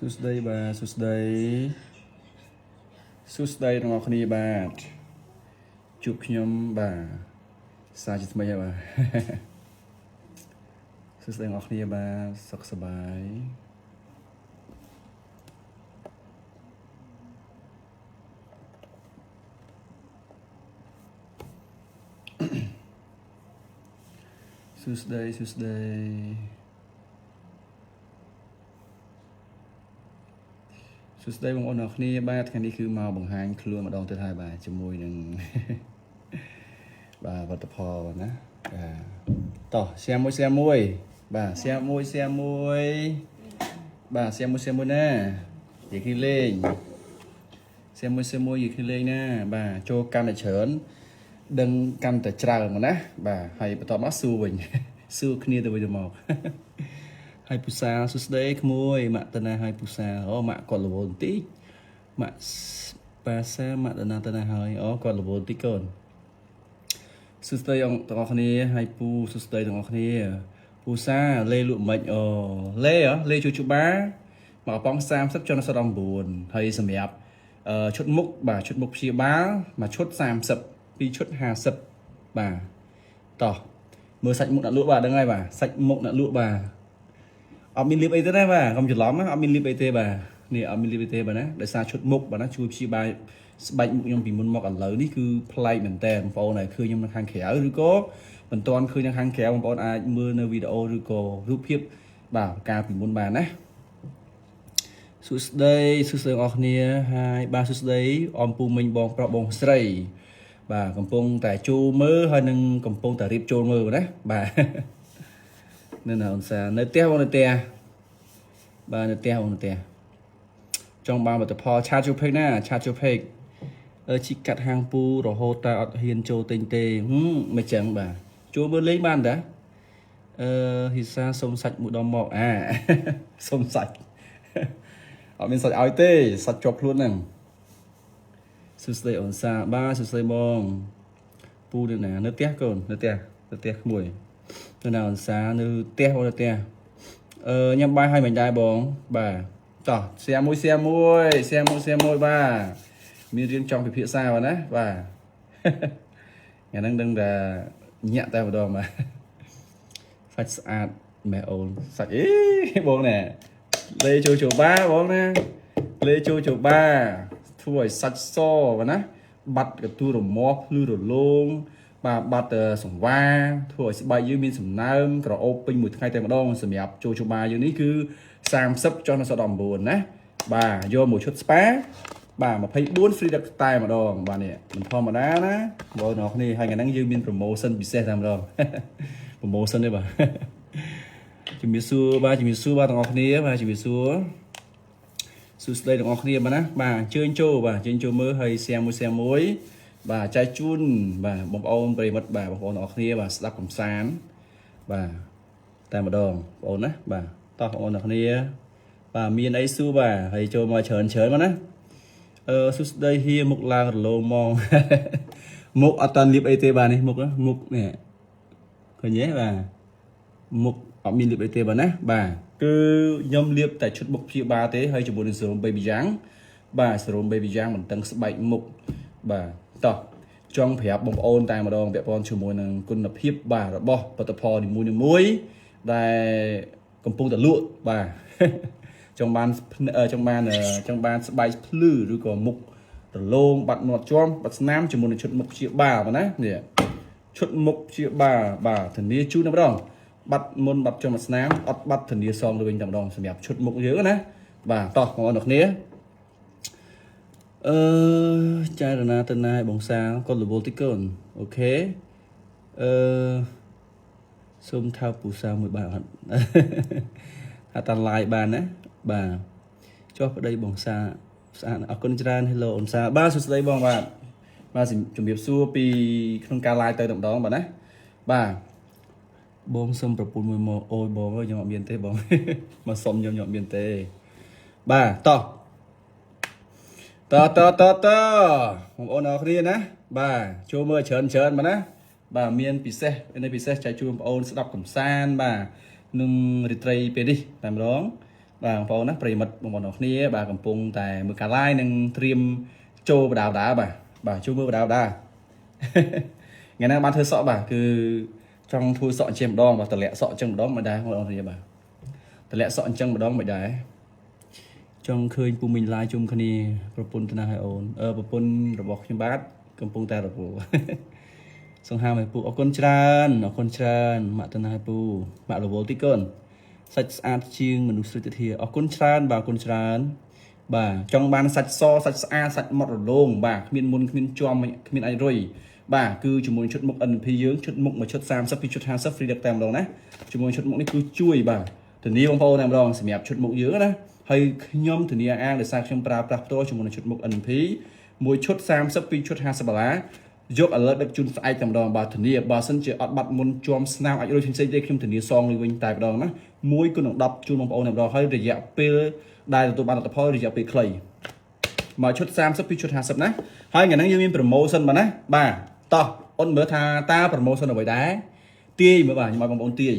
សួស្តីបាទសួស្តីសួស្តីទាំងអស់គ្នាបាទជួបខ្ញុំបាទសាជាថ្មីហើយបាទ សួស្តីទាំងអស់គ្នាបាទសុខសប្បាយសួស្តីសួស្តីសួស្តីបងប្អូនទាំងអស់គ្នាបាទថ្ងៃនេះគឺមកបង្ហាញខ្លួនម្ដងទៀតហើយបាទជាមួយនឹង បាទវត្តផលបាទណាបាទតោះ share មួយ share មួយបាទ share មួយ share មួយបាទ share មួយ share មួយណានិយាយគ្នាលេង share មួយ share មួយនិយាយគ្នាលេងណាបាទចូលកាន់តែច្រើនដឹងកាន់តែច្រើនមកណាបាទហើយបន្ទាប់មកសួរវិញ សួរគ្នាទៅវិញទៅមក ហើយពុសាសួស្តីក្មួយម៉ាក់តណាហើយពុសាអូម៉ាក់គាត់រវល់បន្តិចម៉ាក់ប៉ាសាម៉ាក់តណាតណាហើយអូគាត់រវល់បន្តិចកូន សួស្តីអង្គទាំងអស់គ្នាហើយពូសួស្តីទាំងអស់គ្នាពូសាលេលក់មិនអូលេហ៎លេជួយជបាមកកំប៉ុង30ចុះ19ហើយសម្រាប់អឺឈុតមុខបាទឈុតមុខព្យាបាលមួយឈុត30ពីរឈុត50បាទតោះមើលសាច់មុខអ្នកលក់បាទដឹងហើយបាទសាច់មុខអ្នកលក់បាទអត់មានលាបអីទេណាបាទកុំច្រឡំណាអត់មានលាបអីទេបាទនេះអត់មានលាបអីទេបាទណាដោយសារឈុតមុខបាទណាជួយព្យាបាលស្បែកមុខខ្ញុំពីមុនមកឥឡូវនេះគឺប្លែកមែនតើបងប្អូនដែលឃើញខ្ញុំនៅខាងក្រៅឬក៏មិនទាន់ឃើញនៅខាងក្រៅបងប្អូនអាចមើលនៅវីដេអូឬក៏រូបភាពបាទកាលពីមុនបានណាសួស្តីសួស្តីបងប្អូនគ្នាហើយបាទសួស្តីអំពូមិញបងប្រុសបងស្រី បាទកំពុងតែចូលមើលហើយនឹងកំពុងតែរៀបចូលមើលណាបាទ នៅណាអូនសានៅផ្ទះបងនៅផ្ទះបាទនៅផ្ទះបងនៅផ្ទះចង់បានផលិតផល chat ចូល page ណា chat ចូល page អឺជីកាត់ហាងពូរហូតតែអត់ហ៊ានចូលទិញទេហឹមមិនចឹងបាទចូលមើលលេងបានតាអឺហ៊ីសាសុំសាច់មួយដុំមកអា សុំសាច់ អត់មានសាច់ឲ្យទេសាច់ជាប់ខ្លួនហ្នឹងសួស្តីអូនសាបាទសួស្តីបងពូនៅណានៅផ្ទះកូននៅផ្ទះនៅផ្ទះក្មួយនៅណាអូនសានៅផ្ទះបងនៅផ្ទះអឺញ៉ាំបាយហើយមិនដែរបងបាទតោះ share មួយ share មួយ share មួយ share មួយបាទមានរឿងចង់ពិភាក្សាបាទណាបាទ ថ្ងៃហ្នឹងដឹងតែញាក់តែម្ដងបាទសាច់ស្អាតម៉ែអូនសាច់អីបងណែលេចូលចូលបាបងណាលេចូលចូលបាធ្វើឲ្យសាច់សបាទណាបាត់កន្ទួលរមាស់ភ្លឺរលោងបាទបាត់សង្វាធ្វើឲ្យស្បែកយើងមានសំណើមក្រអូបពេញមួយថ្ងៃតែម្ដងសម្រាប់ចូលចូលបាយើងនេះគឺ30ចុះដល់19ណាបាទយកមួយឈុតស្ប៉ាបាទ24 free ដឹកតែម្ដងបាទនេះមិនធម្មតាណាបងប្អូនគ្នាហើយថ្ងៃហ្នឹងយើងមាន promotion ពិសេសតែម្ដង promotion ទេបាទ ជំរាបសួរបាទជំរាបសួរបាទទាំងអស់គ្នាបាទជំរាបសួរសួស្តីទាំងអស់គ្នាបាទណាបាទអញ្ជើញចូលបាទអញ្ជើញចូលមើលហើយ share មួយ share មួយបាទចែកជូនបាទបងប្អូនប្រិយមិត្តបាទបងប្អូនទាំងអស់គ្នាបាទស្ដាប់កំសាន្តបាទតែម្ដងបងប្អូនណាបាទតោះបងប្អូនទាំងអស់គ្នាបាទមានអីសួរបាទហើយចូលមកច្រើនច្រើនមកណាអឺសួស្តីហៀមុខឡើងរលោងហ្មង មុខអត់តាន់លាបអីទេបាទនេះមុខណាមុខនេះឃើញទេបាទ មុខអត់មានលាបអីទេបាទណាបាទគឺខ្ញុំលាបតែឈុតមុខព្យាបាលទេហើយជាមួយនឹងសេរ៉ូម baby យ៉ាងបាទសេរ៉ូម baby យ៉ាងមិនតឹងស្បែកមុខបាទតោះចង់ប្រាប់បងប្អូនតែម្ដងពាក់ព័ន្ធជាមួយនឹងគុណភាពបាទរបស់ផលិតផលនីមួយៗដែលកំពុងតែលក់បាទ ចង់បានចង់បានចង់បានស្បែកភ្លឺឬក៏មុខរលោងបាត់មាត់ជាំបាត់ស្នាមជាមួយនឹងឈុតមុខព្យាបាលបាទណានេះឈុតមុខព្យាបាលបាទធានាជូនតែម្ដងបាត់មុនបាត់ចំស្នាមអត់បាត់ធានាសងទៅវិញតែម្ដងសម្រាប់ឈុតមុខយើងណាបាទតោះបងប្អូនទាំងគ្នាអឺចារណាទៅណាបងសាគាត់រវល់តិចកូន OK អឺសូមថើបពូសាមួយបាទអត់ ថាតា live បានណាបាទចុះប្តីបងសាស្អាតអរគុណច្រើន Hello អូនសាបាទសួស្តីបងបាទបាទជំរាបសួរពីក្នុងការ live ទៅតែម្ដងបាទណាបាទបងសុំប្រពន្ធមួយមកអូយបងអើយខ្ញុំអត់មានទេបង មកសុំខ្ញុំខ្ញុំអត់មានទេបាទតោះតតតតបងប្អូនអរគ្នាណាបាទចូលមើលច្រើនច្រើនបាទណាបាទមានពិសេសនៅពិសេសចែកជូនបងប្អូនស្ដាប់កំសាន្តបាទនឹងរាត្រីពេលនេះតែម្ដង បាទបងប្អូនណាប្រិយមិត្តបងប្អូនអរគ្នាបាទកំពុងតែមើលការ live និងត្រៀមចូលបដាបដាបាទបាទចូលមើលបដាបដា ថ្ងៃហ្នឹងបានធ្វើសក់បាទគឺចង់ធ្វើសក់អញ្ចឹងម្ដងបាទតម្លាក់សក់អញ្ចឹងម្ដងមិនដែរបងប្អូនគ្នាបាទតម្លាក់សក់អញ្ចឹងម្ដងមិនដែរចង់ឃើញពូមីង live ជុំគ្នាប្រពន្ធទៅណាហើយអូនអឺប្រពន្ធរបស់ខ្ញុំបាទកំពុងតែរវល់ សង្ហាមឲ្យពូអរគុណច្រើនអរគុណច្រើនម៉ាក់ទៅណាឲ្យពូម៉ាក់រវល់តិចកូនសាច់ស្អាតជាងមនុស្សស្រីទធាអរគុណច្រើនបាទអរគុណច្រើនបាទចង់បានសាច់សសាច់ស្អាតសាច់ម៉ត់រលោងបាទគ្មានមុនគ្មានជាំគ្មានអាចរុយបាទគឺជាមួយឈុតមុខ NP យើងឈុតមុខមួយឈុត30ពីឈុត50 free ដឹកតែម្ដងណាជាមួយឈុតមុខនេះគឺជួយបាទធានាបងប្អូនតែម្ដងសម្រាប់ឈុតមុខយើងណាហើយខ្ញុំធានាអាងដោយសារខ្ញុំប្រើប្រាស់ផ្ទាល់ជាមួយនឹងឈុតមុខ NP មួយឈុត30ពីឈុត50ដុល្លារយកឥឡូវដឹកជូនស្អែកតែម្ដងបាទធានាបើសិនជាអត់បាត់មុនជាំស្នាមអាចរុយផ្សេងៗទេខ្ញុំធានាសងលុយវិញតែម្ដងណា1គុណនឹង10ជូនបងប្អូនតែម្ដងហើយរយៈពេលដែលទទួលបានលទ្ធផលរយៈពេលខ្លីមួយឈុត30ពីឈុត50ណាហើយថ្ងៃហ្នឹងយើងមាន promotion បាទណាបាទតោះអូនមើលថាតើ promotion អ្វីដែរទាយមើលបាទខ្ញុំឲ្យបងប្អូនទាយ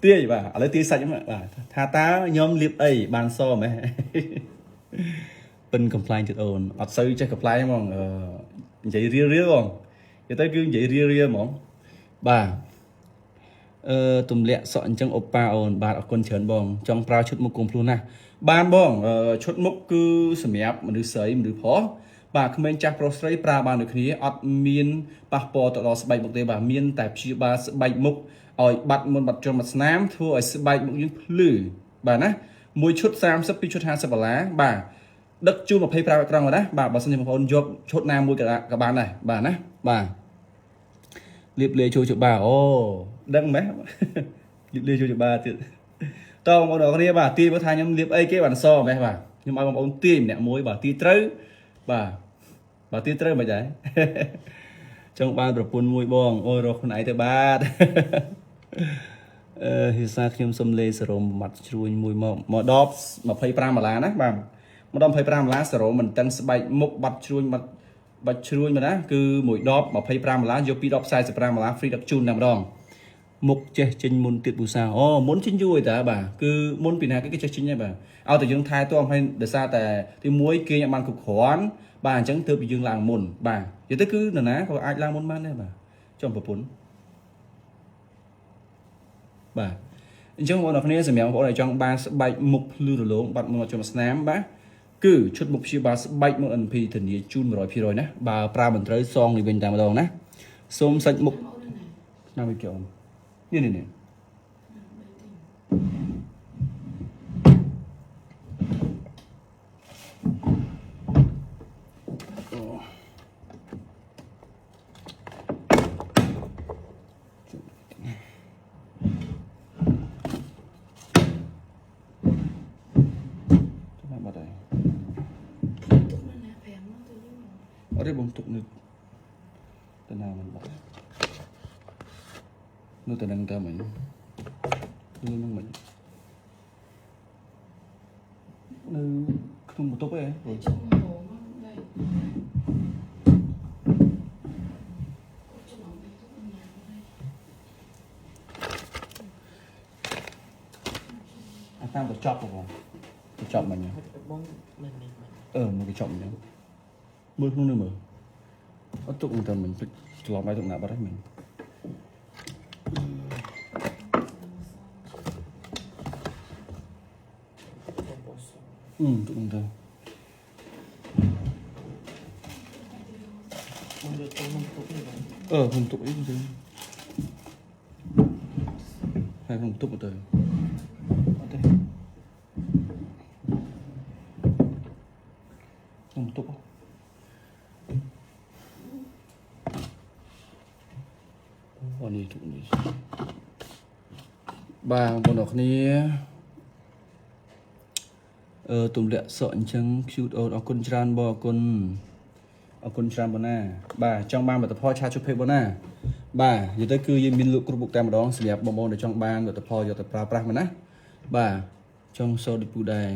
ទាយបាទឥឡូវទាយសាច់ហ្នឹងបាទថាតើខ្ញុំលាបអីបានសម៉េះ ពិនកំ pl ែងទៀតអូនអត់សូវចេះកំ pl ែងហ្មងអឺនិយាយរៀលរៀលហ្មងនិយាយទៅគឺនិយាយរៀលរៀលហ្មងបាទអឺទម្លាក់សក់អញ្ចឹងអូប៉ាអូនបាទអរគុណច្រើនបងចង់ប្រើឈុតមុខគុំភ្លោះណាស់បានបងអឺឈុតមុខគឺសម្រាប់មនុស្សស្រីមនុស្សប្រុសបាទក្មេងចាស់ប្រុសស្រីប្រើបានដូចគ្នាអត់មានប៉ះពាល់ទៅដល់ស្បែកមុខទេបាទមានតែព្យាបាលស្បែកមុខឲ្យបាត់មុនបាត់ចុះបាត់ស្នាមធ្វើឲ្យស្បែកមុខយើងភ្លឺបាទណាមួយឈុត30ពីរឈុត50ដុល្លារបាទ ដឹកជូន25អេក្រង់ណាបាទបើសិនជាបងប្អូនយកឈុតណាមួយក៏ក៏បានដែរបាទណាបាទលៀបលាយចូលច្បាអូដឹងម៉េះ លៀបលាយចូលច្បាទៀតតើបងប្អូនអរគ្នាបាទទាយមើលថាខ្ញុំលៀបអីគេបានសម៉េះបាទខ្ញុំឲ្យបងប្អូនទាយម្នាក់មួយបាទទាយត្រូវបាទបាទទាយត្រូវមិនដែរ ចង់បានប្រពន្ធមួយបងអូយរកខ្លួនឯងទៅបាទ អឺភាសាខ្ញុំសុំលេសេរ៉ូមម៉ាត់ជ្រួញមួយមកមកដល់25ដុល្លារណាបាទមកដល់25ដុល្លារសេរ៉ូមមិនតឹងស្បែកមុខបាត់ជ្រួញបាត់បាត់ជ្រួញមកណាគឺមួយដប25ដុល្លារយក2ដប45ដុល្លារ free ដឹកជូនតែម្ដងមុខចេះចេញមុនទៀតពូសាអូមុនចេញយូរឯតាបាទគឺមុនពីណាគេគេចេះចេញដែរបាទឲ្យតែយើងថែទាំឲ្យដោយសារតែទីមួយគេអត់បានគ្រប់គ្រាន់បាទអញ្ចឹងទើបយើងឡើងមុនបាទនិយាយទៅគឺនរណាក៏អាចឡើងមុនបានដែរបាទចំប្រពន្ធ បាទអញ្ចឹងបងប្អូនអរគ្នាសម្រាប់បងប្អូនដែលចង់បានស្បែកមុខភ្លឺរលោងបាត់មុនមកចំស្នាមបាទគឺឈុតមុខព្យាបាលស្បែកមុខ NP ធានាជូន100%ណាបើប្រើមិនត្រូវសងនេះវិញតែម្ដងណាសូមសាច់មុខ អូនណា ណាមួយគេអូននេះនេះនេះទៅណាបាត់ហើយ ទុកនៅណា5មកទៅយូរ អត់ទេបងទុកនៅទៅណាមិនបាត់នៅទៅនឹងតើមិញនៅនឹងមិញនៅក្នុងបន្ទប់ឯង ហើយចុងហូមកដែរច្រឡំទៅទុកណាដែរ អាតាមកញ្ចប់បងកញ្ចប់មិញ បងមិនមែនមិន អឺមកកញ្ចប់មិញមើលក្នុងនេះមើលអត់ទុកទៅមិញភ្លេចច្រឡំឲ្យទុកណាបាត់ហើយមិញ បងបោះ អឺទុកទៅ បងយកទៅក្នុងទុកនេះបង អឺក្នុងទុកអីទៅហើយក្នុងទុកទៅអត់ទេក្នុងទុកអូនេះទុកនេះបាទបងប្អូនអរគ្នាអឺទម្លាក់សក់អញ្ចឹង cute អូនអរគុណច្រើនបងអរគុណអរគុណច្រើនបងណាបាទចង់បានលទ្ធផលឆាជុភេបងណាបាទនិយាយទៅគឺយើងមានលក់គ្រប់មុខតែម្ដងសម្រាប់បងប្អូនដែលចង់បានលទ្ធផលយកទៅប្រើប្រាស់មកណាបាទចង់សដូចពូដែរ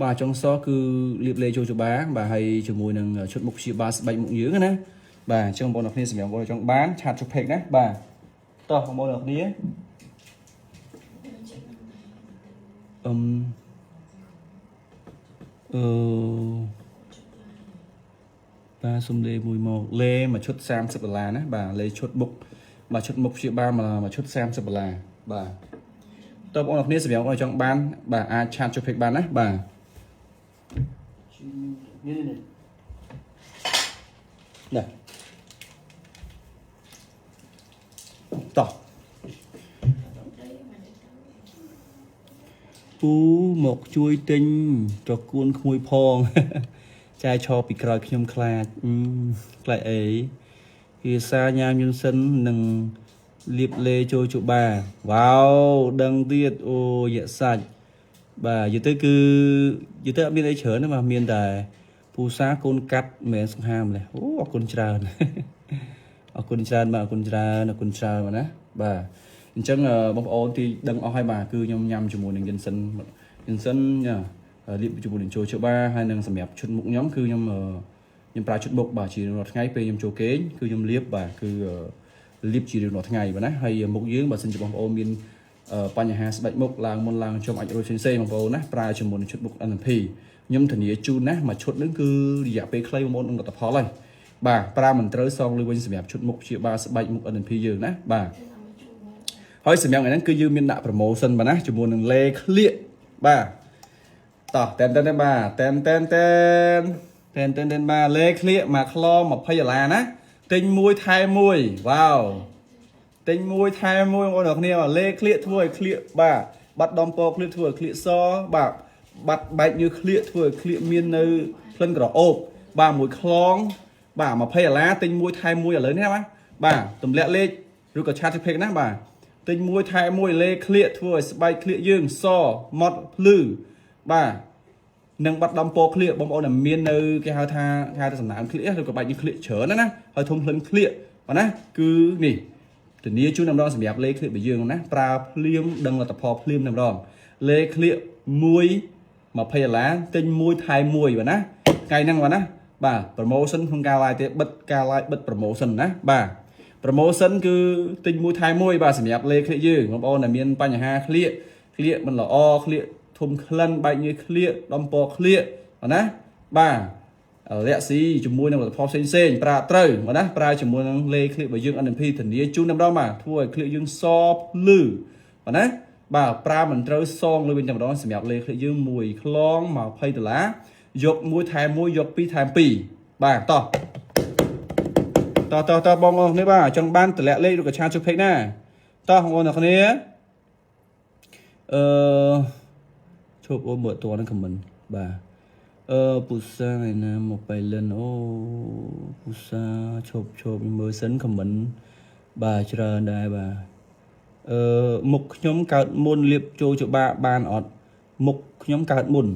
បាទចង់សគឺលាបលេចូលច្បាបាទហើយជាមួយនឹងឈុតមុខព្យាបាលស្បែកមុខយើងណាបាទអញ្ចឹងបងប្អូនអរគ្នាសម្រាប់បងប្អូនដែលចង់បានឆាជុភេណាបាទតោះបងប្អូនអរគ្នា អឹមអឺបាទសុំលេមួយមកលេមួយឈុត30ដុល្លារណាបាទលេឈុតមុខបាទឈុតមុខព្យាបាលមួយឈុត30ដុល្លារបាទតើបងប្អូនគ្នាសម្រាប់បងប្អូនចង់បានបាទអាច chat ចុះ page បានណាបាទ នេះនេះ ណាតោះពូមកជួយទិញត្រកួនក្មួយផង ចែឈរពីក្រោយខ្ញុំខ្លាចអឺខ្លាចអីភាសាញ៉ាមយុនសិននឹងលៀបលេចូលជបាវ៉ាវដឹងទៀតអូយៈសាច់បាទយល់ទៅគឺយល់ទៅអត់មានអីច្រើនទេបាទមានតែពូសាកូនកាត់មិនមែនសង្ហាម្លេះអូអរគុណច្រើន អរគុណច្រើនបាទអរគុណច្រើនអរគុណច្រើនបាទណាបាទអញ្ចឹងបងប្អូនទីដឹងអស់ហើយបាទគឺខ្ញុំញ៉ាំជាមួយនឹងយិនសិនយិនសិនលាបជាមួយនឹងចូលជបាហើយនឹងសម្រាប់ឈុតមុខខ្ញុំគឺខ្ញុំខ្ញុំប្រើឈុតមុខបាទជារៀងរាល់ថ្ងៃពេលខ្ញុំចូលគេងគឺខ្ញុំលាបបាទគឺលាបជារៀងរាល់ថ្ងៃបាទណាហើយមុខយើងបើសិនជាបងប្អូនមានបញ្ហាស្បែកមុខឡើងមុនឡើងចំអាចរយផ្សេងៗបងប្អូនណាប្រើជាមួយនឹងឈុតមុខ NMP ខ្ញុំធានាជូនណាមួយឈុតហ្នឹងគឺរយៈពេលខ្លីបងប្អូននឹងលទ្ធផលហើយបាទប្រើមិនត្រូវសងលុយវិញសម្រាប់ឈុតមុខព្យាបាលស្បែកមុខ NNP យើងណាបាទហើយសម្រាប់ថ្ងៃហ្នឹងគឺយើងមានដាក់ promotion បាទណាជាមួយនឹងលេក្លៀកបាទតោះតែនតែនបាទតែនតែនតែនតែនតែនតែនបាទលេក្លៀកមួយខ្លង20ដុល្លារណាទិញមួយថែមមួយវ៉ាវទិញមួយថែមមួយបងប្អូនអរគ្នាលេក្លៀកធ្វើឲ្យក្លៀកបាទបាត់ដំពណ៌ក្លៀកធ្វើឲ្យក្លៀកសបាទបាត់បែកញើសក្លៀកធ្វើឲ្យក្លៀកមាននៅក្លិនក្រអូបបាទមួយខ្លងបាទ20ដុល្លារទិញមួយថែមមួយឥឡូវនេះណាបាទទម្លាក់លេខឬក៏ chat page ណាបាទទិញមួយថែមមួយលេក្លៀកធ្វើឲ្យស្បែកក្លៀកយើងសម៉ត់ភ្លឺបាទនឹងបាត់ដំពណ៌ក្លៀកបងប្អូនដែលមាននៅគេហៅថាគេហៅថាសំណើមក្លៀកឬក៏បែកញើសក្លៀកច្រើនណាណាហើយធំក្លិនក្លៀកបាទណាគឺនេះធានាជូនតែម្ដងសម្រាប់លេក្លៀករបស់យើងណាប្រើភ្លាមដឹងលទ្ធផលភ្លាមតែម្ដងលេក្លៀក1 20ដុល្លារទិញមួយថែមមួយបាទណាថ្ងៃហ្នឹងបាទណាបាទ promotion ក្នុងការ live ទេបិទការ live បិទ promotion ណាបាទ promotion គឺទិញមួយថែមមួយបាទសម្រាប់លេក្លៀកយើងបងប្អូនដែលមានបញ្ហាក្លៀកក្លៀកមិនល្អក្លៀកធំក្លិនបែកញើសក្លៀកដំពណ៌ក្លៀកបាទណាបាទរកស៊ីជាមួយនឹងផលិតផលផ្សេងផ្សេងប្រើត្រូវបាទណាប្រើជាមួយនឹងលេក្លៀករបស់យើង NMP ធានាជូនតែម្ដងបាទធ្វើឲ្យក្លៀកយើងសភ្លឺបាទណាបាទប្រើមិនត្រូវសងលើវិញតែម្ដងសម្រាប់លេក្លៀកយើងមួយខ្លង20ដុល្លារយកមួយថែមមួយយកពីរថែមពីរបាទតោះ តោះតោះតោះបងប្អូនគ្នាបាទចង់បានតម្លាក់លេខឬក៏ chat ចុះ page ណាតោះបងប្អូនអ្នកគ្នាអឺឈប់អូមើលតនឹង comment បាទអឺពូសាថ្ងៃណាមកបៃលិនអូពូសាឈប់ឈប់មើលសិន comment បាទច្រើនដែរបាទអឺមុខខ្ញុំកើតមុនលាបចូលច្បាបានអត់មុខខ្ញុំកើតមុន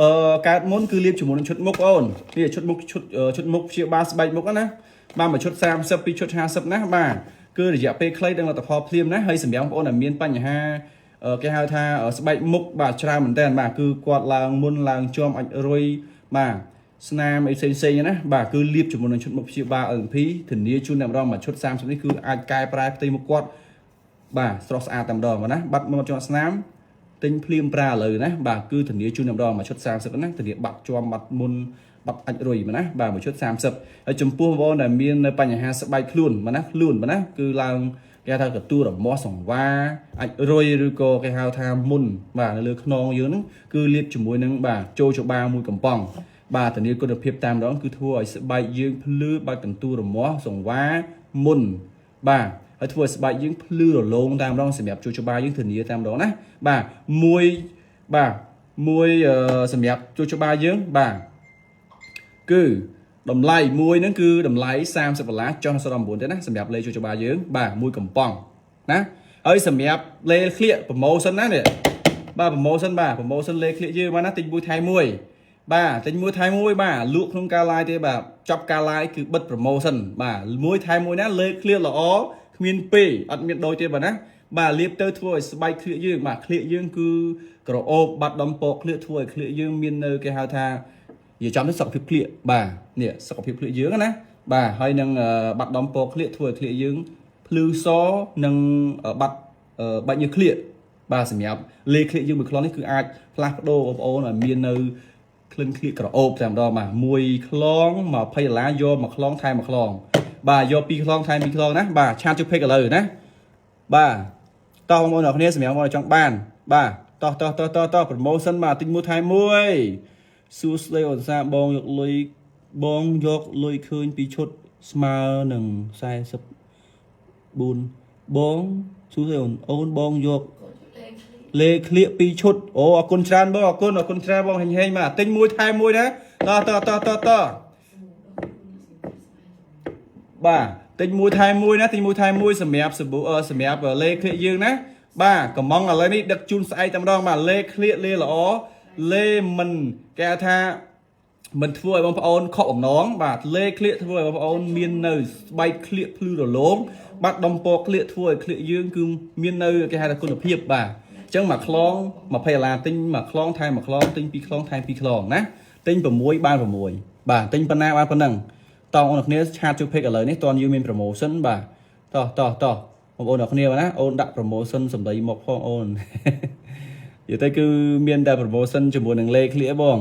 អឺកើតមុនគឺលាបជាមួយនឹងឈុតមុខអូននេះឈុតមុខឈុតឈុតមុខព្យាបាលស្បែកមុខណាបាទមួយឈុត30ពីរឈុត50ណាបាទគឺរយៈពេលខ្លីដឹងលទ្ធផលភ្លាមណាហើយសម្រាប់បងប្អូនដែលមានបញ្ហាគេហៅថាស្បែកមុខបាទច្រើនមែនតើបាទគឺគាត់ឡើងមុនឡើងជាំអាចរុយបាទស្នាមអីផ្សេងផ្សេងណាបាទគឺលាបជាមួយនឹងឈុតមុខព្យាបាល LP ធានាជូនតែម្ដងមួយឈុត30នេះគឺអាចកែប្រែផ្ទៃមុខគាត់បាទស្រស់ស្អាតតែម្ដងបាទណាបាត់មកជាប់ស្នាមទិញភ្លាមប្រើឥឡូវណាបាទគឺធានាជូនតែម្ដងមួយឈុត30ណាធានាបាត់ជាប់បាត់មុនបាត់អាចរុយបាទណាបាទមួយឈុត30ហើយចំពោះបងប្អូនដែលមាននៅបញ្ហាស្បែកខ្លួនបាទណាខ្លួនបាទណាគឺឡើងគេហៅថាកទួលរមាស់សង្វាអាចរុយឬក៏គេហៅថាមុនបាទនៅលើខ្នងយើងហ្នឹងគឺលាបជាមួយនឹងបាទចូលច្បាមួយកំប៉ុងបាទធានាគុណភាពតាមម្ដងគឺធ្វើឲ្យស្បែកយើងភ្លឺបាត់កន្ទួលរមាស់សង្វាមុនបាទហើយធ្វើឲ្យស្បែកយើងភ្លឺរលោងតាមម្ដងសម្រាប់ចូលច្បាយើងធានាតាមម្ដងណាបាទមួយបាទមួយសម្រាប់ចូលច្បាយើងបាទគឺតម្លៃមួយហ្នឹងគឺតម្លៃ30ដុល្លារចុះ49ទេណាសម្រាប់លេចូលច្បាយើងបាទមួយកំប៉ុងណាហើយសម្រាប់លេក្លៀក promotion ណានេះបាទ promotion បាទ promotion លេក្លៀកយើងបាទណាទិញមួយថែមមួយបាទទិញមួយថែមមួយបាទលក់ក្នុងការ live ទេបាទចប់ការ live គឺបិទ promotion បាទមួយថែមមួយណាលេក្លៀកល្អគ្មានពេអត់មានដូចទេបាទណាបាទលាបទៅធ្វើឲ្យស្បែកក្លៀកយើងបាទក្លៀកយើងគឺក្រអូបបាត់ដំពកក្លៀកធ្វើឲ្យក្លៀកយើងមាននៅគេហៅថានិយាយចំទៅសុខភាពក្លៀកបាទនេះសុខភាពក្លៀកយើងណាបាទហើយនឹងបាត់ដំពកក្លៀកធ្វើឲ្យក្លៀកយើងភ្លឺសនិងបាត់បាច់ញើសក្លៀកបាទ បាទសម្រាប់លេក្លៀកយើងមួយខ្លងនេះគឺអាចផ្លាស់ប្ដូរបងប្អូនឲ្យមាននៅក្លិនក្លៀកក្រអូបតែម្ដងបាទមួយខ្លង20ដុល្លារយកមួយខ្លងថែមមួយខ្លងបាទយកពីរខ្លងថែមពីរខ្លងណាបាទ chat ចូល page ឥឡូវណាបាទតោះបងប្អូនអរគ្នាសម្រាប់បងប្អូនចង់បានបាទតោះតោះតោះតោះតោះ promotion បាទទិញមួយថែមមួយសួស្តីអូនសាបងយកលុយបងយកលុយឃើញពីឈុតស្មើនឹង44បងសួស្តីអូនអូនបងយក កូនលេខលី លេក្លៀកពីរឈុតអូអរគុណច្រើនបងអរគុណអរគុណច្រើនបងហេងហេងមកទិញមួយថែមមួយណាតតតតតបាទទិញមួយថែមមួយណាទិញមួយថែមមួយសម្រាប់សាប៊ូអឺសម្រាប់លេក្លៀកយើងណាបាទកំងឥឡូវនេះដឹកជូនស្អែកតែម្ដងបាទលេក្លៀកលេល្អលេមិនគេហៅថាមិនធ្វើឲ្យបងប្អូនខកបំណងបាទលេក្លៀកធ្វើឲ្យបងប្អូនមាននៅស្បែកក្លៀកភ្លឺរលោងបាត់ដុំពណ៌ក្លៀកធ្វើឲ្យក្លៀកយើងគឺមាននៅគេហៅថាគុណភាពបាទអញ្ចឹងមួយខ្លង20ដុល្លារទិញមួយខ្លងថែមមួយខ្លងទិញពីរខ្លងថែមពីរខ្លងណាទិញ6បាន6បាទទិញប៉ុណ្ណាបានប៉ុណ្ណឹងតោះបងប្អូនគ្នា chat ចូល page ឥឡូវនេះតន់យើងមាន promotion បាទតោះតោះតោះបងប្អូនគ្នាណាអូនដាក់ promotion សម្ដីមកផងអូន និយាយទៅគឺមានតែ promotion ជាមួយនឹងលេខឃ្លៀបង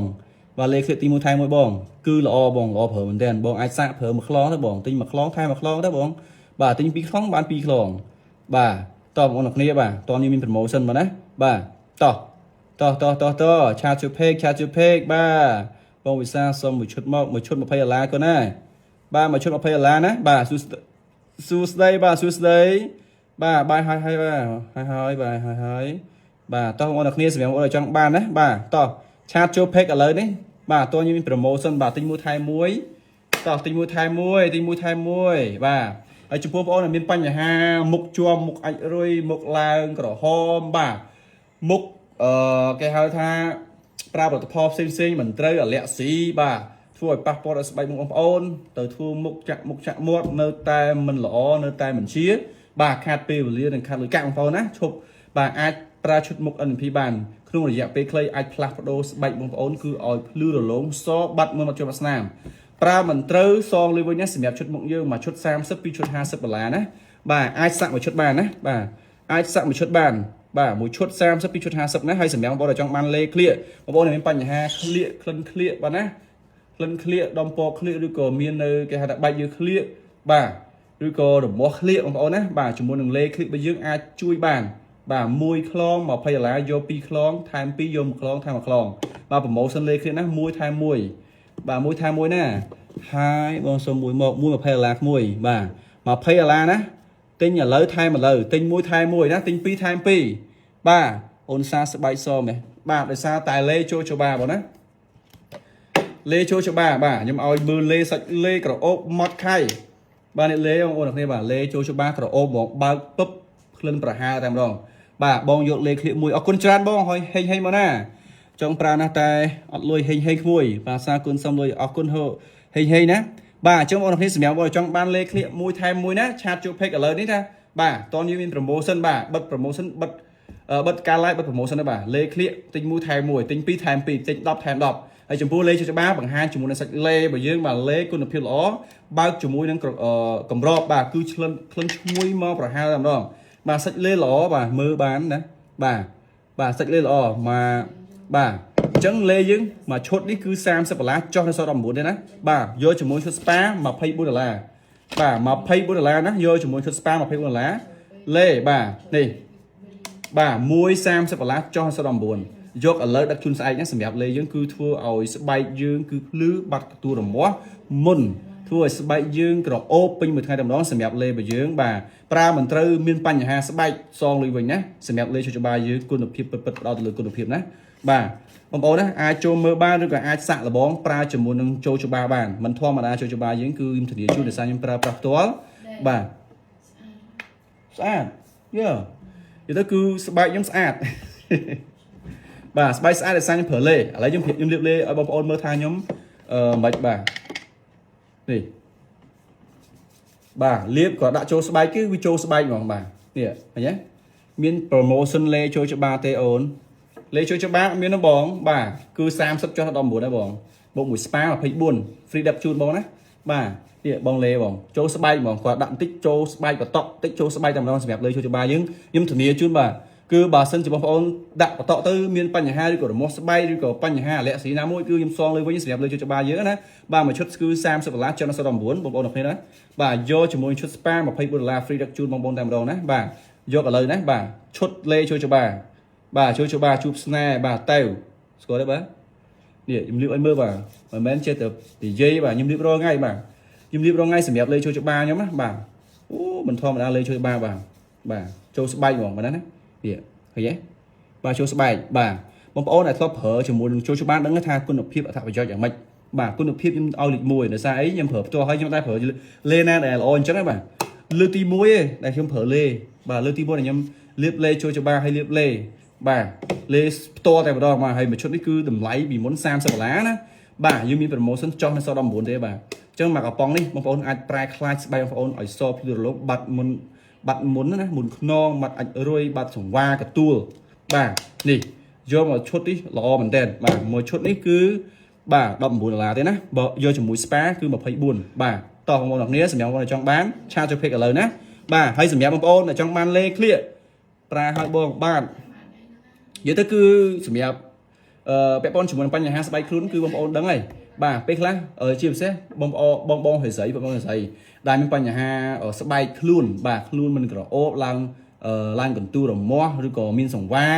បាទលេខឃ្លៀទី1ថែមមួយបងគឺល្អបងល្អប្រើមែនទែនបងអាចសាកប្រើមួយខ្លងទៅបងទិញមួយខ្លងថែមមួយខ្លងទៅបងបាទទិញពីរខ្លងបានពីរខ្លងបាទតោះបងប្អូនគ្នាបាទតោះនេះមាន promotion មកណាបាទតោះតោះតោះតោះតោះ chat ចូល page chat ចូល page បាទបងវិសាសុំមួយឈុតមកមួយឈុត20ដុល្លារក៏ណាបាទមួយឈុត20ដុល្លារណាបាទសួស្តីសួស្តីបាទសួស្តីបាទបាយហើយហើយបាទហើយហើយបាទហើយហើយបាទតោះបងប្អូនគ្នាសម្រាប់បងប្អូនចង់បានណាបាទតោះ chat ចូល page ឥឡូវនេះបាទតោះខ្ញុំមាន promotion បាទទិញមួយថែមមួយតោះទិញមួយថែមមួយទិញមួយថែមមួយបាទហើយចំពោះបងប្អូនដែលមានបញ្ហាមុខជាប់មុខអាចរុយមុខឡើងក្រហមបាទមុខអឺគេហៅថាប្រើផលិតផលផ្សេងផ្សេងៗមិនត្រូវអាឡែស៊ីបាទធ្វើឲ្យប៉ះពាល់ដល់ស្បែកមុខបងប្អូនទៅធ្វើមុខចាក់មុខចាក់មាត់នៅតែមិនល្អនៅតែមិនជាបាទខាតពេលវេលានិងខាតលុយកាក់បងប្អូនណាឈប់បាទអាចប្រើឈុតមុខ NP បានក្នុងរយៈពេលខ្លីអាចផ្លាស់ប្ដូរស្បែកបងប្អូនគឺឲ្យភ្លឺរលោងសបាត់មើលមកជាប់ស្នាមប្រើមិនត្រូវសងលុយវិញណាសម្រាប់ឈុតមុខយើងមួយឈុត30ពីរឈុត50ដុល្លារណាបាទអាចសាក់មួយឈុតបានណាបាទអាចសាក់មួយឈុតបានបាទមួយឈុត30ពីរឈុត50ណាហើយសម្រាប់បងប្អូនដែលចង់បានលេក្លៀកបងប្អូនដែលមានបញ្ហាក្លៀកក្លិនក្លៀកបាទណាក្លិនក្លៀកដំពណ៌ក្លៀកឬក៏មាននៅគេហៅថាបែកយើងក្លៀកបាទឬក៏រមាស់ក្លៀកបងប្អូនណាបាទជាមួយនឹងលេក្លៀករបស់យើងអាចជួយបានបាទមួយខ្លង20ដុល្លារយកពីរខ្លងថែមពីរយកមួយខ្លងថែមមួយខ្លងបាទ promotion លេក្លៀកណាមួយថែមមួយបាទមួយថែមមួយណាហើយបងសុំមួយមកមួយ20ដុល្លារមួយបាទ20ដុល្លារណាទិញឥឡូវថែមឥឡូវទិញមួយថែមមួយណាទិញពីរថែមពីរបាទអូនសាស្បែកសមែនបាទដោយសារតែលេចូលច្បាបងណាលេចូលច្បាបាទខ្ញុំឲ្យមើលលេសាច់លេក្រអូបម៉ត់ខៃបាទនេះលេបងប្អូនអ្នកគ្នាបាទលេចូលច្បាក្រអូបហ្មងបើកពឹបក្លិនប្រហើរតែម្ដងបាទបងយកលេក្លៀកមួយអរគុណច្រើនបងហើយហេងហេងមកណាចង់ប្រើណាស់តែអត់លុយហេងហេងក្មួយបាទសាគុណសុំលុយអរគុណហូហេងហេងណាបាទអញ្ចឹងបងប្អូនគ្នាសម្រាប់បងចង់បានលេក្លៀកមួយថែមមួយណា chat ចូល page ឥឡូវនេះណាបាទតោះនេះមាន promotion បាទបិទ promotion បិទបិទការ live បិទ promotion ណាបាទលេក្លៀកទិញមួយថែមមួយទិញពីរថែមពីរទិញ10ថែម10ហើយចំពោះលេច្បាបង្ហាញជាមួយនឹងសាច់លេរបស់យើងបាទលេគុណភាពល្អបើកជាមួយនឹងកម្របបាទគឺឆ្លិនក្លិនឈ្ងុយមកប្រហែលតែម្ដងបាទសាច់លេល្អបាទមើលបានណាបាទបាទសាច់លេល្អមកបាទអញ្ចឹងលេយើងមួយឈុតនេះគឺ30ដុល្លារចុះនៅសល់19ទេណាបាទយកជាមួយឈុត spa 24ដុល្លារបាទ24ដុល្លារណាយកជាមួយឈុត spa 24ដុល្លារលេបាទនេះបាទ1.30ដុល្លារចុះសល់19យកឥឡូវដឹកជូនស្អែកណាសម្រាប់លេយើងគឺធ្វើឲ្យស្បែកយើងគឺភ្លឺបាត់ទទួលរមាស់មុនធ្វើឲ្យស្បែកយើងក្រអូបពេញមួយថ្ងៃតែម្ដងសម្រាប់លេរបស់យើងបាទប្រើមិនត្រូវមានបញ្ហាស្បែកសងលុយវិញណាសម្រាប់លេជច្បាយើងគុណភាពពិតពិតផ្ដោតទៅលើគុណភាពណាបាទបងប្អូនណាអាចចូលមើលបានឬក៏អាចសាក់លបងប្រើជាមួយនឹងចូលច្បាបានមិនធម្មតាចូលច្បាយើងគឺខ្ញុំធានាជូនដោយសារខ្ញុំប្រើប្រាស់ផ្ទាល់បាទ ស្អាត ស្អាតយើនិយាយទៅគឺស្បែកខ្ញុំស្អាត បាទស្បែកស្អាតដោយសារខ្ញុំប្រើលេឥឡូវខ្ញុំប្រៀបខ្ញុំលាបលេឲ្យបងប្អូនមើលថាខ្ញុំអឺមិនបាទនេះបាទលាបក៏ដាក់ចូលស្បែកគឺវាចូលស្បែកហ្មងបាទនេះឃើញទេមាន promotion លេចូលច្បារទេអូនលេចូលច្បារមានទេបង បាទគឺ30ចុះដល់19ដែរបងបូកមួយ spa 24 free ដឹកជូនបងណាបាទនេះបងលេបងចូលស្បែកហ្មងគាត់ដាក់បន្តិចចូលស្បែកបតក់បន្តិចចូលស្បែកតែម្ដងសម្រាប់លេចូលច្បារយើងខ្ញុំធានាជូនបាទគឺ គឺបើសិនជាបងប្អូនដាក់បតក់ទៅមានបញ្ហាឬក៏រមាស់ស្បែកឬក៏បញ្ហាអាឡែស៊ីណាមួយគឺខ្ញុំសងលើវិញសម្រាប់លើជួយច្បារយើងណាបាទមួយឈុតគឺ30ដុល្លារចុះដល់19បងប្អូនទាំងគ្នាណាបាទយកជាមួយឈុត spa 24ដុល្លារ free ដឹកជូនបងប្អូនតែម្ដងណាបាទយកឥឡូវណាបាទឈុតលេជួយច្បារបាទជួយច្បារជួបស្នេហ៍បាទទៅស្គាល់ទេបាទនេះខ្ញុំលាបឲ្យមើលបាទមិនមែនចេះតែនិយាយបាទខ្ញុំលាបរាល់ថ្ងៃបាទខ្ញុំលាបរាល់ថ្ងៃសម្រាប់លេជួយច្បារខ្ញុំណាបាទអូមិនធម្មតាលេជួយច្បារបាទបាទចូលស្បែកហ្មងបាទណានេះឃើញទេបាទចូលស្បែកបាទបងប្អូនដែលធ្លាប់ប្រើជាមួយនឹងចូលច្បារដឹងថាគុណភាពអត្ថប្រយោជន៍យ៉ាងម៉េចបាទគុណភាពខ្ញុំឲ្យលេខ1ដោយសារអីខ្ញុំប្រើផ្ទាល់ហើយខ្ញុំតែប្រើលេណាដែលល្អអញ្ចឹងហ្នឹងបាទលើកទី1ឯងដែលខ្ញុំប្រើលេបាទលើកទី1ដែលខ្ញុំលាបលេចូលច្បារហើយលាបលេបាទលេផ្ទាល់តែម្ដងបាទហើយមួយឈុតនេះគឺតម្លៃពីមុន30ដុល្លារណាបាទយើងមាន promotion ចុះនៅសល់19ទេបាទអញ្ចឹងមកកំប៉ុងនេះបងប្អូនអាចប្រែក្លាយស្បែកបងប្អូនឲ្យសភ្លឺរលោងបាត់មុនបាត់មុនណាមុនខ្នងបាត់អាចរុយបាត់សង្វាកទួលបាទនេះយកមកឈុតនេះល្អមែនតើបាទមួយឈុតនេះគឺបាទ19ដុល្លារទេណាបើយកជាមួយ spa គឺ24បាទតោះបងប្អូនអរគ្នាសម្រាប់បងប្អូនដែលចង់បាន chat ចូល page ឥឡូវណាបាទហើយសម្រាប់បងប្អូនដែលចង់បានលេក្លៀកប្រើឲ្យបងបាទនិយាយទៅគឺសម្រាប់ពាក់ព័ន្ធជាមួយនឹងបញ្ហាស្បែកខ្លួនគឺបងប្អូនដឹងហើយបាទពេលខ្លះជាពិសេសបងប្អូនបងបងហេស្រីបងបងហេស្រីដែលមានបញ្ហាស្បែកខ្លួនបាទខ្លួនមិនក្រអូបឡើងឡើងកន្ទូរមាស់ឬក៏មានសង្វា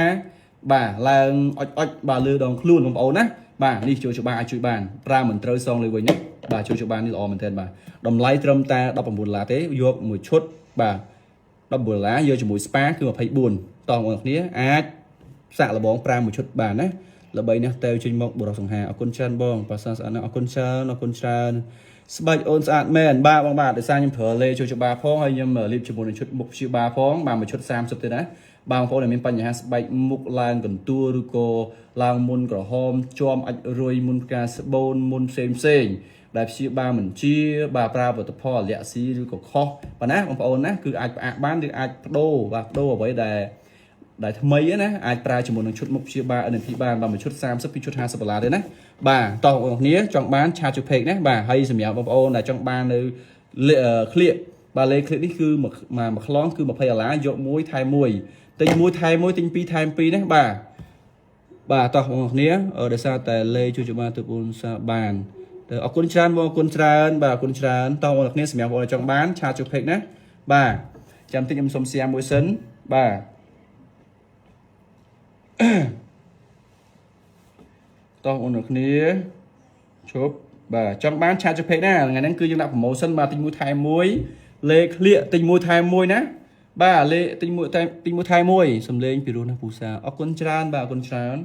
បាទឡើងអុចអុចបាទលើដងខ្លួនបងប្អូនណាបាទនេះជួយច្បារអាចជួយបានប្រើមិនត្រូវសងលើវិញណាបាទជួយច្បារនេះល្អមែនទែនបាទតម្លៃត្រឹមតែ19ដុល្លារទេយកមួយឈុតបាទ19ដុល្លារយកជាមួយ spa គឺ24តោះបងប្អូនគ្នាអាចសាក់លបងប្រើមួយឈុតបានណាល្បីណាស់ទៅចេញមកបរោះសង្ហាអរគុណច្រើនបងប៉ាសាស្អាតណាស់អរគុណច្រើនអរគុណច្រើនស្បែកអូនស្អាតមែនបាទបងបាទដោយសារខ្ញុំប្រើលេជួយច្បារផងហើយខ្ញុំលាបជាមួយនឹងឈុតមុខព្យាបាលផងបាទមួយឈុត30ទេណាបាទបងប្អូនដែលមានបញ្ហាស្បែកមុខឡើងកន្ទួលឬក៏ឡើងមុនក្រហមជាំអាចរុយមុនផ្កាស្បូនមុនផ្សេងផ្សេងដែលព្យាបាលមិនជាបាទប្រើផលិតផលលាក់ស៊ីឬក៏ខុសបាទណាបងប្អូនណាគឺអាចផ្អាកបានឬអាចបដូរបាទបដូរអ្វីដែលថ្មីណាអាចប្រើជាមួយនឹងឈុតមុខព្យាបាល NP បានបាទមួយឈុត30ពីឈុត50ដុល្លារទេណាបាទតោះបងប្អូនគ្នាចង់បាន chat ចូល page ណាបាទហើយសម្រាប់បងប្អូនដែលចង់បាននៅក្លៀកបាទលេខក្លៀកនេះគឺមួយមួយខ្លងគឺ20ដុល្លារយកមួយថែមមួយទិញមួយថែមមួយទិញពីរថែមពីរណាបាទបាទតោះបងប្អូនគ្នាដោយសារតែលេជួយច្បាទៅអូនសាបានទៅអរគុណច្រើនបងអរគុណច្រើនបាទអរគុណច្រើនតោះបងប្អូនគ្នាសម្រាប់បងប្អូនចង់បាន chat ចូល page ណាបាទចាំតិចខ្ញុំសុំ share មួយសិនបាទ តោះបងប្អូនគ្នាជប់បាទចង់បាន chat ចូល page ណាថ្ងៃហ្នឹងគឺយើងដាក់ promotion បាទទិញមួយថែមមួយលេខក្លៀកទិញមួយថែមមួយណាបាទលេទិញមួយថែមទិញមួយថែមមួយសំលេងពីរោះណាស់ពូសាអរគុណច្រើនបាទអរគុណច្រើន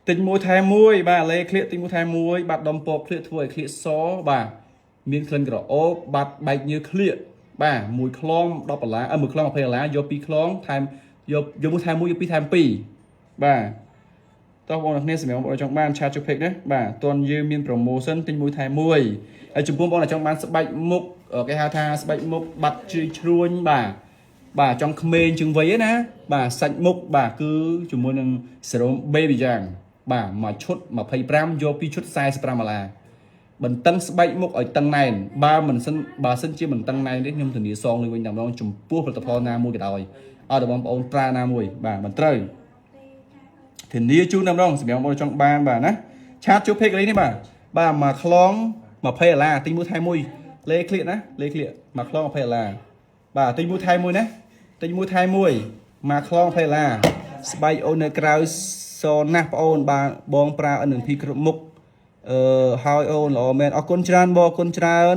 ទិញមួយថែមមួយបាទលេក្លៀកទិញមួយថែមមួយបាទដុំពកក្លៀកធ្វើឲ្យក្លៀកសបាទមានក្លិនក្រអូបបាត់បែកញើសក្លៀកបាទមួយខ្លង10ដុល្លារអឺមួយខ្លង20ដុល្លារយកពីរខ្លងថែមយកយកមួយថែមមួយយកពីរថែមពីរបាទតោះបងប្អូនគ្នាសម្រាប់បងប្អូនចង់បាន chat ចូល page ណាបាទតន់យើងមាន promotion ទិញមួយថែមមួយហើយចំពោះបងប្អូនដែលចង់បានស្បែកមុខគេហៅថាស្បែកមុខបាត់ជ្រីជ្រួញបាទបាទចង់ក្មេងជាងវ័យណាបាទសាច់មុខបាទគឺជាមួយនឹងសេរ៉ូម Baby Yang បាទមួយឈុត25យកពីរឈុត45ដុល្លារបន្តឹងស្បែកមុខឲ្យតឹងណែនបើមិនសិនបើសិនជាមិនតឹងណែនទេខ្ញុំធានាសងលើវិញតែម្ដងចំពោះផលិតផលណាមួយក៏ដោយឲ្យតែបងប្អូនប្រើណាមួយបាទមិនត្រូវធានាជូនតែម្ដងសម្រាប់បងប្អូនចង់បានបាទណាchat ជួប page នេះបាទបាទមួយខ្លង20ដុល្លារទិញមួយថែមមួយលេក្លៀកណាលេក្លៀកមួយខ្លង20ដុល្លារបាទទិញមួយថែមមួយណាទិញមួយថែមមួយមួយខ្លង20ដុល្លារស្បែកអូននៅក្រៅសណាស់ប្អូនបាទបងប្រើ NP គ្រប់មុខអឺហើយអូនល្អមែនអរគុណច្រើនបងអរគុណច្រើន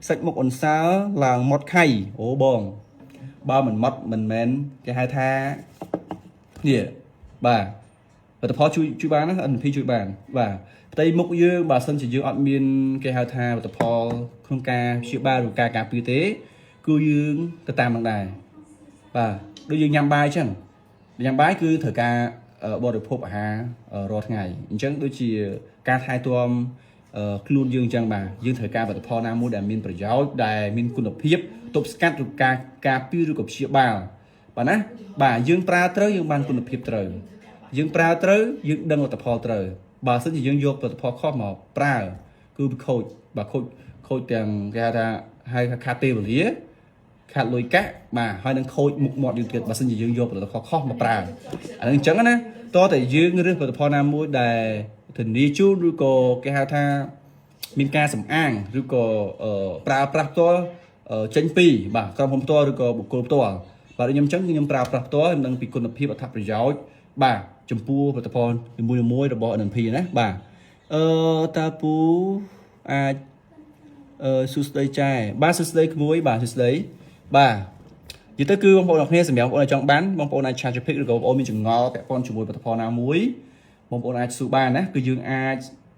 សាច់មុខអនសើឡើងម៉ត់ខៃអូបងបើមិនម៉ត់មិនមែនគេហៅថានេះបាទផលិតផលជួយជួយបានណា NP ជួយបានបាទផ្ទៃមុខយើងបើសិនជាយើងអត់មានគេហៅថាផលិតផលក្នុងការព្យាបាលឬការការពារទេគឺយើងទៅតាមនឹងដែរបាទដូចយើងញ៉ាំបាយអញ្ចឹងញ៉ាំបាយគឺត្រូវការបរិភោគអាហាររាល់ថ្ងៃអញ្ចឹងដូចជាការថែទាំខ្លួនយើងអញ្ចឹងបាទយើងត្រូវការផលិតផលណាមួយដែលមានប្រយោជន៍ដែលមានគុណភាពទប់ស្កាត់ឬការការពារឬក៏ព្យាបាលបាទណាបាទយើងប្រើត្រូវយើងបានគុណភាពត្រូវយើងប្រើត្រូវយើងដឹងលទ្ធផលត្រូវបើសិនជាយើងយកផលិតផលខុសមកប្រើគឺវាខូចបាទខូចខូចទាំងគេហៅថាហៅថាខាតពេលវេលា ខាត់លុយកាក់បាទហើយនឹងខូចមុខមាត់យើងទៀតបើសិនជាយើងយកផលិតផលខុសមកប្រើអានឹងអញ្ចឹងណាតោះតែយើងរើសផលិតផលណាមួយដែលធានាជូនឬក៏គេហៅថាមានការសម្អាងឬក៏ប្រើប្រាស់ផ្ទាល់ចេញពីបាទក្រុមហ៊ុនផ្ទាល់ឬក៏បុគ្គលផ្ទាល់បាទដូចខ្ញុំអញ្ចឹងគឺខ្ញុំប្រើប្រាស់ផ្ទាល់ខ្ញុំដឹងពីគុណភាពអត្ថប្រយោជន៍បាទចំពោះផលិតផលនីមួយៗរបស់ NNP ណាបាទអឺតាពូអាចអឺសួស្ដីចែបាទសួស្ដីក្មួយបាទសួស្ដីបាទនិយាយទៅគឺបងប្អូនអរគ្នាសម្រាប់បងប្អូនដែលចង់បានបងប្អូនអាច chat ជា pic ឬក៏បងប្អូនមានចម្ងល់ពាក់ព័ន្ធជាមួយផលិតផលណាមួយបងប្អូនអាចសួរបានណាគឺយើងអាច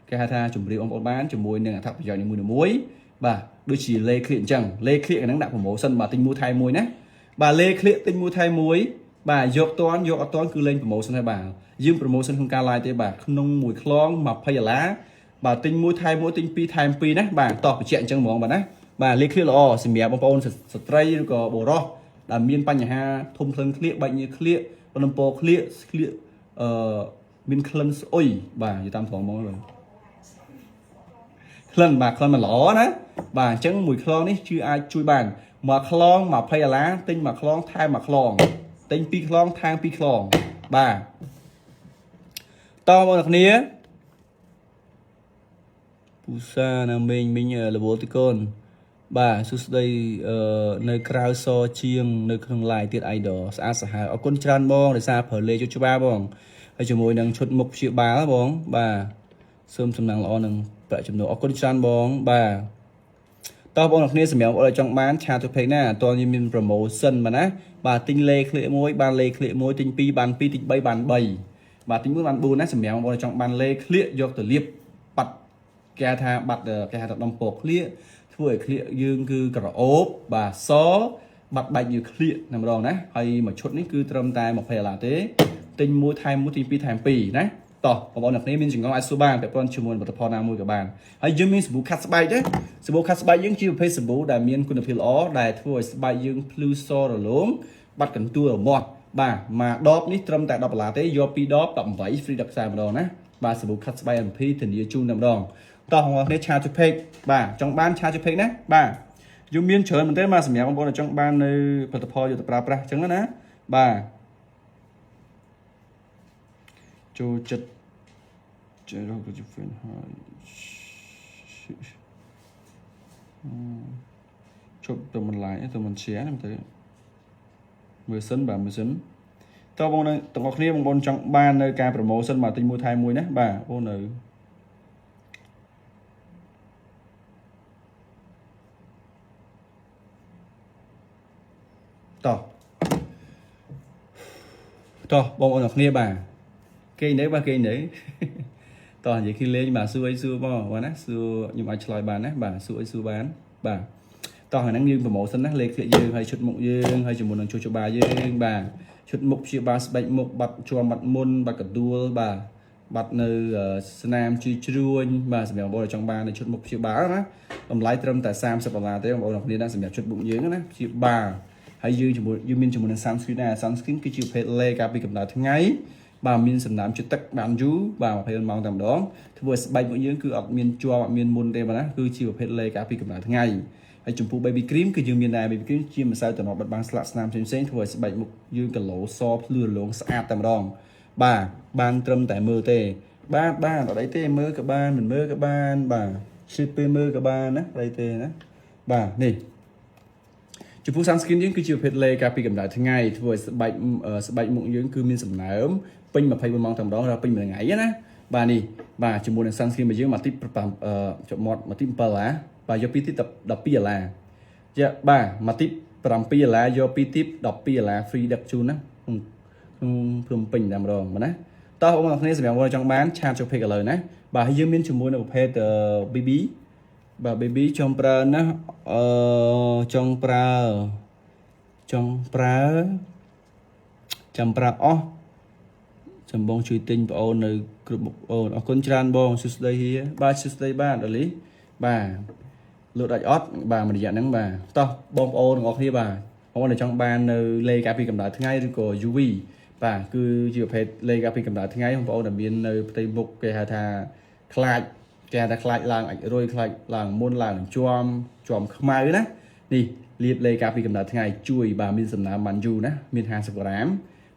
គេហៅថាជម្រាបបងប្អូនបានជាមួយនឹងអត្ថប្រយោជន៍នីមួយៗបាទដូចជាលេខឃ្លៀកអញ្ចឹងលេខឃ្លៀកហ្នឹងដាក់ promotion បាទទិញមួយថែមមួយណាបាទលេខឃ្លៀកទិញមួយថែមមួយបាទយកតាន់យកអត់តាន់គឺលេង promotion ហើយបាទយើង promotion ក្នុងការ live ទេបាទក្នុងមួយខ្លង20ដុល្លារបាទទិញមួយថែមមួយទិញពីរថែមពីរណាបាទតោះបញ្ជាក់អញ្ចឹងហ្មងបាទណាបាទលេខឃ្លៀកល្អសម្រាប់បងប្អូនស្ត្រីឬក៏បុរសដែលមានបញ្ហាធំក្លិនឃ្លៀកបែកញើសឃ្លៀកលំពឃ្លៀកឃ្លៀកអឺមានក្លិនស្អុយបាទនិយាយតាមត្រង់ហ្មងបាទក្លិនបាទក្លិនមិនល្អណាបាទអញ្ចឹងមួយខ្លងនេះគឺអាចជួយបានមួយខ្លង20ដុល្លារទិញមួយខ្លងថែមមួយខ្លងទិញពីរខ្លងថែមពីរខ្លងបាទតមកអ្នកគ្នាពូសាណាមេងមីងរវល់ទីកូនបាទសួស្ដីអឺនៅក្រៅសជាងនៅក្នុង live ទៀត idol ស្អាតសាហាវអរគុណច្រើនបងដោយសារប្រើលេជច្បាបងហើយជាមួយនឹងឈុតមុខព្យាបាលបងបាទសូមសំណាងល្អនឹងប្រាក់ចំណូលអរគុណច្រើនបងបាទតោះបងប្អូនគ្នាសម្រាប់បងប្អូនដែលចង់បាន chat ទៅ page ណាអត់ទាន់មាន promotion បាទណាបាទទិញលេឃ្លៀកមួយបានលេឃ្លៀកមួយទិញ2បាន2ទិញ3បាន3បាទទិញ4បាន4ណាសម្រាប់បងប្អូនដែលចង់បានលេឃ្លៀកយកទៅលាបបាត់គេហៅថាបាត់គេហៅថាដំពកឃ្លៀកធ្វើឲ្យឃ្លៀកយើងគឺក្រអូបបាទសបាត់បែកញើឃ្លៀកតែម្ដងណាហើយមួយឈុតនេះគឺត្រឹមតែ20ដុល្លារទេទិញមួយថែមមួយទិញពីរថែមពីរណាតោះបងប្អូនអ្នកគ្នាមានចង្អុលអាចសួរបានពាក់ព័ន្ធជាមួយផលិតផលណាមួយក៏បានហើយយើងមានសាប៊ូខាត់ស្បែកទេសាប៊ូខាត់ស្បែកយើងជាប្រភេទសាប៊ូដែលមានគុណភាពល្អដែលធ្វើឲ្យស្បែកយើងភ្លឺសរលោងបាត់កន្ទួលរមាស់បាទមួយដបនេះត្រឹមតែ10ដុល្លារទេយក2ដប18 free ដឹកខ្សែម្ដងណាបាទសាប៊ូខាត់ស្បែក MP ធានាជូនតែម្ដងតោះបងប្អូនគ្នា chat ទៅ page បាទចង់បាន chat ទៅ page ណាបាទយើងមានច្រើនមែនទេបាទសម្រាប់បងប្អូនដែលចង់បាននៅផលិតផលយកទៅប្រើប្រាស់អញ្ចឹងណាបាទចូលចិត្តចេះរកជា friend ហើយជប់ទៅមិន like ទៅមិន share ណាទៅមើលសិនបាទមើលសិនតើបងនៅទាំងអស់គ្នាបងប្អូនចង់បាននៅការ promotion បាទទិញមួយថែមមួយណាបាទបងនៅតោះតោះបងប្អូនទាំងគ្នាបាទគេនៅបាទគេនៅតោះនិយាយគ្នាលេងបាទសួរអីសួរមកបាទណាសួរខ្ញុំអាចឆ្លើយបានណាបាទសួរអីសួរបានបាទតោះថ្ងៃហ្នឹងយើង promotion ណាលេខឃ្លៀកយើងហើយឈុតមុខយើងហើយជាមួយនឹងជួចបាយើងបាទឈុតមុខព្យាបាលស្បែកមុខបាត់ជាប់បាត់មុនបាត់កដួលបាទបាត់នៅស្នាមជីជ្រួញបាទសម្រាប់បងប្អូនដែលចង់បាននៅឈុតមុខព្យាបាលណាតម្លៃត្រឹមតែ30ដុល្លារទេបងប្អូនទាំងគ្នាណាសម្រាប់ឈុតមុខយើងណាព្យាបាលហើយយើងជាមួយយើងមានជាមួយនឹង sunscreen ដែរ sunscreen គឺជាប្រភេទលេការពីកម្ដៅថ្ងៃបាទមានសំណើមជាតិទឹកបានយូរបាទ24ម៉ោងតែម្ដងធ្វើឲ្យស្បែករបស់យើងគឺអត់មានជាប់អត់មានមុនទេបាទណាគឺជាប្រភេទលេការពីកម្ដៅថ្ងៃហើយចំពោះ baby cream គឺយើងមានដែរ baby cream ជាម្សៅតំណបិទបាំងស្លាកស្នាមផ្សេងៗធ្វើឲ្យស្បែកមុខយើងគីឡូសភ្លឺរលោងស្អាតតែម្ដងបាទបានត្រឹមតែមើលទេបាទបាទអត់អីទេមើលក៏បានមិនមើលក៏បានបាទឆ្លៀតពេលមើលក៏បានណាអត់អីទេណាបាទនេះចំពោះ sunscreen យើងគឺជាប្រភេទលេការពីកម្ដៅថ្ងៃធ្វើឲ្យស្បែកស្បែកមុខយើងគឺមានសំណើមពេញ24ម៉ោងតែម្ដងដល់ពេញមួយថ្ងៃណាបាទនេះបាទជាមួយនឹង sunscreen របស់យើងមួយទីចុមាត់មួយទី7ឡាបាទយកពីទី12ដុល្លារយ៉ាបាទមួយទី7ដុល្លារយកពីទី12ដុល្លារ free ដឹកជូនណាក្នុងភ្នំពេញតែម្ដងបាទណាតោះបងប្អូនគ្នាសម្រាប់បងចង់បាន chat ចូល page ឥឡូវណាបាទហើយយើងមានជាមួយនៅប្រភេទ BB បាទ baby ចង់ប្រើណាអឺចង់ប្រើចង់ប្រើចាំប្រើអស់ចាំបងជួយទិញប្អូននៅគ្រប់មុខអូនអរគុណច្រើនបងសួស្តីហៀបាទសួស្តីបាទដលីបាទលើកដាច់អត់បាទមួយរយៈហ្នឹងបាទតោះបងប្អូនទាំងអស់គ្នាបាទបងប្អូនដែលចង់បាននៅលេខការពីកម្ដៅថ្ងៃឬក៏ UV បាទគឺជាប្រភេទលេខការពីកម្ដៅថ្ងៃបងប្អូនដែលមាននៅផ្ទៃមុខគេហៅថាខ្លាចគេហៅថាខ្លាចឡើងអាចរុយខ្លាចឡើងមុនឡើងជាំជាំខ្មៅណានេះ លាបលេការពីកម្ដៅថ្ងៃជួយបាទមានសំណើមបានយូរណាមាន50ក្រាម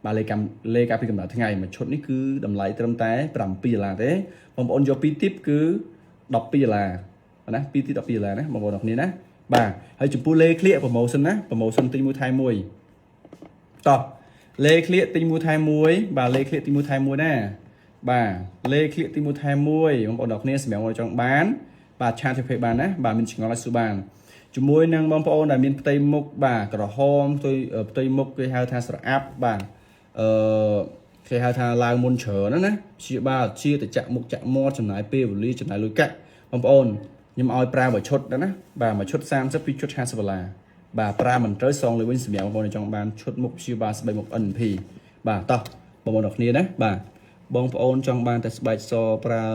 បាទលេកម្មលេការពីកម្ដៅថ្ងៃមួយឈុតនេះគឺតម្លៃត្រឹមតែ7ដុល្លារទេបងប្អូនយក2ទីបគឺ12ដុល្លារណា2ទីប12ដុល្លារណាបងប្អូនអរគ្នាណាបាទហើយចំពោះលេក្លៀក promotion ណា promotion ទិញមួយថែមមួយតោះលេក្លៀកទិញមួយថែមមួយបាទលេក្លៀកទិញមួយថែមមួយណាបាទលេក្លៀកទិញមួយថែមមួយបងប្អូនអរគ្នាសម្រាប់មកចង់បានបាទ chat ទៅ page បានណាបាទមានឆ្ងល់ឲ្យសួរបានជាមួយនឹងបងប្អូនដែលមានផ្ទៃមុខបាទក្រហមផ្ទៃផ្ទៃមុខគេហៅថាស្រអាប់បាទអឺគេហៅថាឡើងមុនច្រើនណាណាព្យាបាលជាទៅចាក់មុខចាក់មាត់ចំណាយពេលវេលាចំណាយលុយកាក់បងប្អូនខ្ញុំឲ្យប្រើមួយឈុតណាបាទមួយឈុត30ពីរឈុត50ដុល្លារបាទប្រើមិនត្រូវសងលើវិញសម្រាប់បងប្អូនដែលចង់បានឈុតមុខព្យាបាលស្បែកមុខ NP បាទតោះបងប្អូនអរគ្នាណាបាទបងប្អូនចង់បានតែស្បែកសប្រើ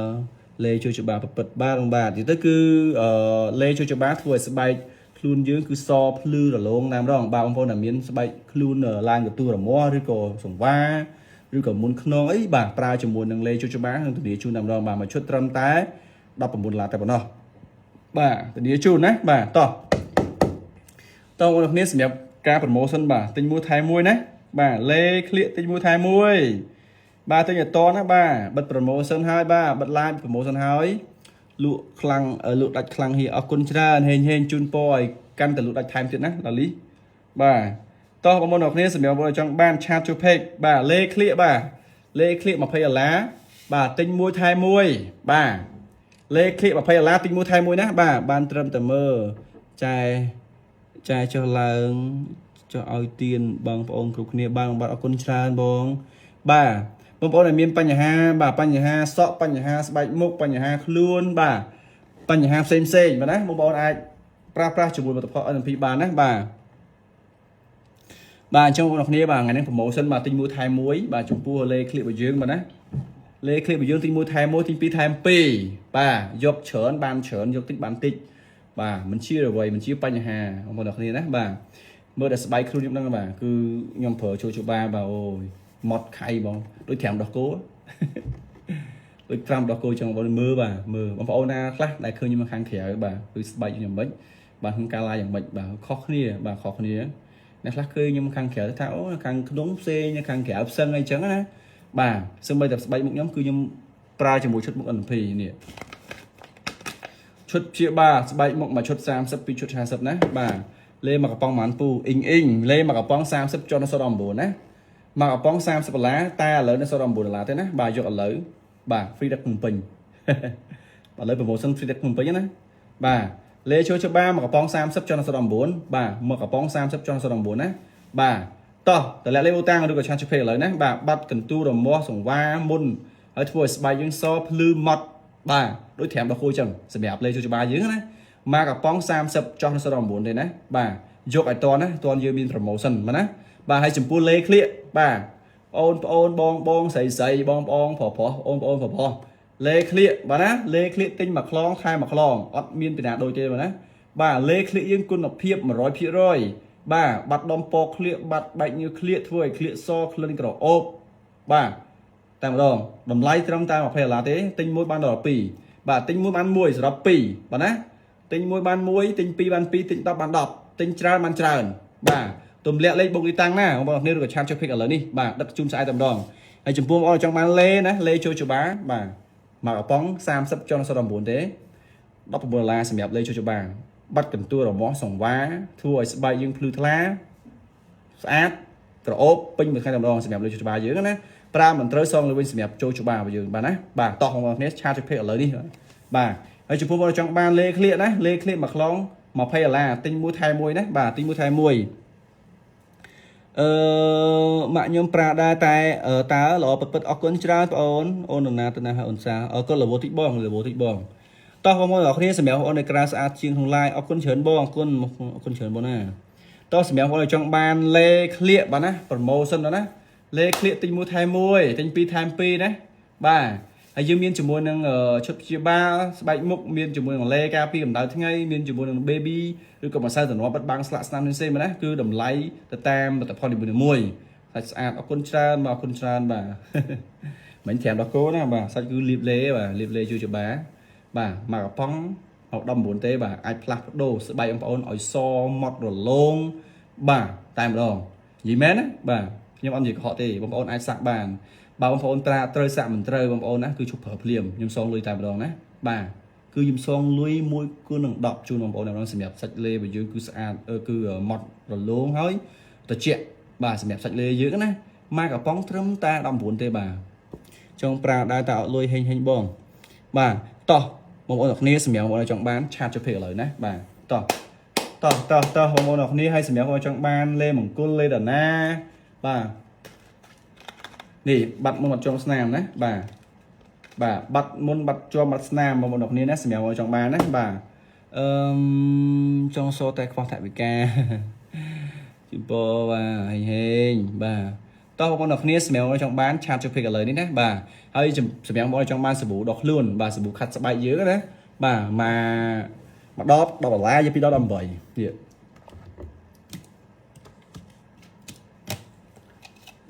លេជួយច្បាប្រពិតបាទបងបាទនិយាយទៅគឺអឺលេជួយច្បាធ្វើឲ្យស្បែកខ្លួនយើងគឺសភ្លឺរលោងតាមរងបាទបងប្អូនដែលមានស្បែកខ្លួនឡើងកទួលរមាស់ឬក៏សង្វាឬក៏មុនខ្នងអីបាទប្រើជាមួយនឹងលេជួយច្បានឹងធានាជូនតាមរងបាទមួយឈុតត្រឹមតែ19ដុល្លារតែប៉ុណ្ណោះបាទធានាជូនណាបាទតោះតោះបងប្អូនគ្នាសម្រាប់ការ promotion បាទទិញមួយថែមមួយណាបាទលេក្លៀកទិញមួយថែមមួយបាទទិញឲ្យតណាបាទបិទ promotion ហើយបាទបិទ live promotion ហើយលក់ខ្លាំងលក់ដាច់ខ្លាំងហៀអរគុណច្រើនហេងហេងជូនពរឲ្យកាន់តែលក់ដាច់ថែមទៀតណាឡាលីបាទតោះបងប្អូនអរគ្នាសម្រាប់បងប្អូនចង់បាន chat ចូល page បាទលេក្លៀកបាទលេក្លៀក20ដុល្លារបាទទិញមួយថែមមួយបាទលេក្លៀក20ដុល្លារទិញមួយថែមមួយណាបាទបានត្រឹមតែមើលចែចែចុះឡើងចុះឲ្យទៀនបងប្អូនគ្រប់គ្នាបានបាទអរគុណច្រើនបងបាទបងប្អូនដែលមានបញ្ហាបាទបញ្ហាសក់បញ្ហាស្បែកមុខបញ្ហាខ្លួនបាទបញ្ហាផ្សេងផ្សេងបាទណាបងប្អូនអាចប្រើប្រាស់ជាមួយផលិតផល NP បានណាបាទបាទអញ្ចឹងបងប្អូនគ្នាបាទថ្ងៃនេះ promotion បាទទិញមួយថែមមួយបាទចំពោះលេក្លៀករបស់យើងបាទណាលេក្លៀករបស់យើងទិញមួយថែមមួយទិញពីរថែមពីរបាទយកច្រើនបានច្រើនយកតិចបានតិចបាទមិនជាអ្វីមិនជាបញ្ហាបងប្អូនគ្នាណាបាទមើលតែស្បែកខ្លួនខ្ញុំហ្នឹងបាទគឺខ្ញុំប្រើចូលជបាបាទអូយម៉ត់ខៃបងដូចត្រាំដោះគោដូចត្រាំដោះគោចឹងបងមើលបាទមើលបងប្អូនណាខ្លះដែលឃើញខ្ញុំខាងក្រៅបាទគឺស្បែកខ្ញុំមិនបាទក្នុងការឡាយយ៉ាងម៉េចបាទខុសគ្នាបាទខុសគ្នាអ្នកខ្លះឃើញខ្ញុំខាងក្រៅថាអូខាងក្នុងផ្សេងខាងក្រៅផ្សិងអីចឹងណាបាទសូម្បីតែស្បែកមុខខ្ញុំគឺខ្ញុំប្រើជាមួយឈុតមុខ NP នេះឈុតព្យាបាលស្បែកមុខមួយឈុត30ពីរឈុត50ណាបាទលេមកកំប៉ុងប្រហែលពូអ៊ីងអ៊ីងលេមកកំប៉ុង30ចុះនៅ019ណាមកកំប៉ុង30ដុល្លារតែឥឡូវនៅ019ដុល្លារទេណាបាទយកឥឡូវបាទ free ដឹកភ្នំពេញបាទឥឡូវ promotion free ដឹកភ្នំពេញណាបាទលេចូលច្បាមកកំប៉ុង30ចុះនៅ019បាទមកកំប៉ុង30ចុះនៅ019ណាបាទតោះតម្លាក់លេខបូតាំងឬក៏ chat ជភេឥឡូវណាបាទបាត់កន្ទូរមាស់សង្វាមុនហើយធ្វើឲ្យស្បែកយើងសភ្លឺម៉ត់បាទដូចត្រាំដល់គោចឹងសម្រាប់លេចូលច្បាយើងណាមកកំប៉ុង30ចុះនៅ019ទេណាបាទយកឲ្យតណាតនយើងមាន promotion បាទណាបាទហើយចំពោះលេក្លៀកបាទបងប្អូនបងបងស្រីស្រីបងប្អូនប្រុសប្រុសអូនប្អូនប្រុសប្រុសលេក្លៀកបាទណាលេក្លៀកទិញមួយខ្លងថែមមួយខ្លងអត់មានពីណាដូចទេបាទណាបាទលេក្លៀកយើងគុណភាព100%បាទបាត់ដុំពកក្លៀកបាត់បែកញើសក្លៀកធ្វើឲ្យក្លៀកសក្លិនក្រអូបបាទតែម្ដងតម្លៃត្រឹមតែ20ដុល្លារទេទិញមួយបានដល់2បាទទិញមួយបាន1សរុប2បាទណាទិញមួយបាន1ទិញ2បាន2ទិញ10បាន10ទិញច្រើនបានច្រើនបាទទម្លាក់លេខបុកទីតាំងណាបងប្អូនគ្នាឬក៏ chat ចុះ page ឥឡូវនេះបាទដឹកជូនស្អែកតែម្ដងហើយចំពោះបងប្អូនចង់បានលេណាលេចូលច្បាបាទមកកំប៉ុង30ចុះ09ទេ19ដុល្លារសម្រាប់លេចូលច្បាបាត់កន្ទួលរមាស់សង្វាធ្វើឲ្យស្បែកយើងភ្លឺថ្លាស្អាតក្រអូបពេញមួយថ្ងៃតែម្ដងសម្រាប់លេចូលច្បាយើងណាប្រើមិនត្រូវសងលើវិញសម្រាប់ចូលច្បារបស់យើងបាទណាបាទតោះបងប្អូនគ្នា chat ចុះ page ឥឡូវនេះបាទហើយចំពោះបងចង់បានលេក្លៀកណាលេក្លៀកមួយខ្លង20ដុល្លារទិញមួយថែមមួយណាបាទទិញមួយថែមមួយអឺម៉ាក់ខ្ញុំប្រើដែរតែតើល្អពិតពិតអរគុណច្រើនបងអូនអូននរណាទៅណាហើយអូនសាអរគុណលវតិចបងលវតិចបងតោះបងប្អូនអរគ្នាសម្រាប់បងប្អូននៅក្រៅស្អាតជាងក្នុង live អរគុណច្រើនបងអរគុណអរគុណច្រើនបងណាតោះសម្រាប់បងប្អូនចង់បានលេក្លៀកបាទណា promotion ណាលេក្លៀកទិញមួយថែមមួយទិញពីរថែមពីរណាបាទហើយយើងមានជាមួយនឹងឈុតព្យាបាលស្បែកមុខមានជាមួយនឹងលេការពីកម្ដៅថ្ងៃមានជាមួយនឹង baby ឬក៏ម្សៅទ្រាំបិទបាំងស្លាកស្នាមផ្សេងៗណាគឺតម្លៃទៅតាមផលិតផលនីមួយៗសាច់ស្អាតអរគុណច្រើនបាទអរគុណច្រើនបាទ មិញត្រាំដល់គោណាបាទសាច់គឺលាបលេបាទលាបលេជួយច្បាបាទមកកំប៉ុង 19ទេបាទអាចផ្លាស់ប្ដូរស្បែកបងប្អូនឲ្យសម៉ត់រលោងបាទតែម្ដងនិយាយមែនណាបាទខ្ញុំអត់និយាយកុហកទេបងប្អូនអាចសាក់បានបើបងប្អូនត្រាត្រូវសាក់មិនត្រូវបងប្អូនណាគឺឈប់ប្រើភ្លាមខ្ញុំសងលុយតែម្ដងណាបាទគឺខ្ញុំសងលុយមួយគូនឹង10ជូនបងប្អូនតែម្ដងសម្រាប់សាច់លេរបស់យើងគឺស្អាតគឺម៉ត់រលោងហើយត្រជាក់បាទសម្រាប់សាច់លេយើងណាមកកំប៉ុងត្រឹមតែ19ទេបាទចង់ប្រើដែរតែអត់លុយហេងហេងបងបាទតោះបងប្អូនទាំងគ្នាសម្រាប់បងប្អូនចង់បាន chat ចុះពេកឥឡូវណាបាទតោះតោះតោះតោះបងប្អូនទាំងគ្នាហើយសម្រាប់បងប្អូនចង់បានលេមង្គលលេដាណាបាទនេះបាត់មុនបាត់ជាប់ស្នាមណាបាទបាទបាត់មុនបាត់ជាប់បាត់ស្នាមបងប្អូនទាំងគ្នាណាសម្រាប់បងប្អូនចង់បានណាបាទអឺមចង់សូតែខ្វះថវិកាជូនពរបាទហេងហេងបាទតោះបងប្អូនទាំងគ្នាសម្រាប់បងប្អូនចង់បាន chat ចុះពេកឥឡូវនេះណាបាទហើយសម្រាប់បងប្អូនចង់បានសាប៊ូដុសខ្លួនបាទសាប៊ូខាត់ស្បែកយើងណាបាទមកមួយដប10ដុល្លារយកពីដប18នេះ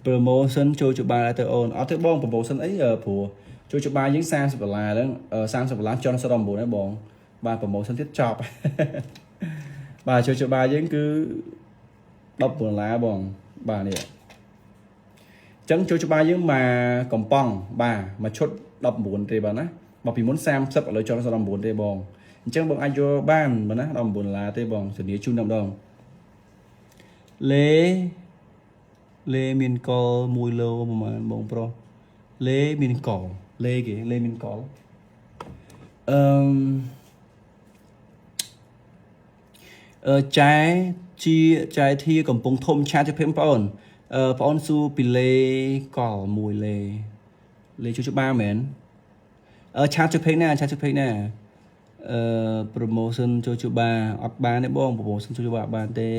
promotion ចូលច្បារទៅអូនអត់ទេបង promotion អីព្រោះចូលច្បារយើង30ដុល្លារហ្នឹង30ដុល្លារចុះ19ហ្នឹងបងបាទ promotion ទៀតចប់បាទចូលច្បារយើងគឺ10ដុល្លារបងបាទនេះអញ្ចឹងចូលច្បារយើងមកកំប៉ុងបាទមួយឈុត19ទេបាទណាបើពីមុន30ឥឡូវចុះ19ទេបងអញ្ចឹងបងអាចយកបានបាទណា19ដុល្លារទេបងធានាជូនតែម្ដងលេលេមានកល1ឡូប្រហែលបងប្រុសលេមានកលលេគេលេមានកលអឺមអឺចែជាចែធាកំពុងធំ chat ទៅបងប្អូនអឺបងប្អូនសួរពីលេកលមួយលេលេជួយច្បារមែនអឺ chat ទៅពេកណា chat ទៅពេកណាអឺ promotion ចូលច្បារអត់បានទេបង promotion ចូលច្បារអត់បានទេ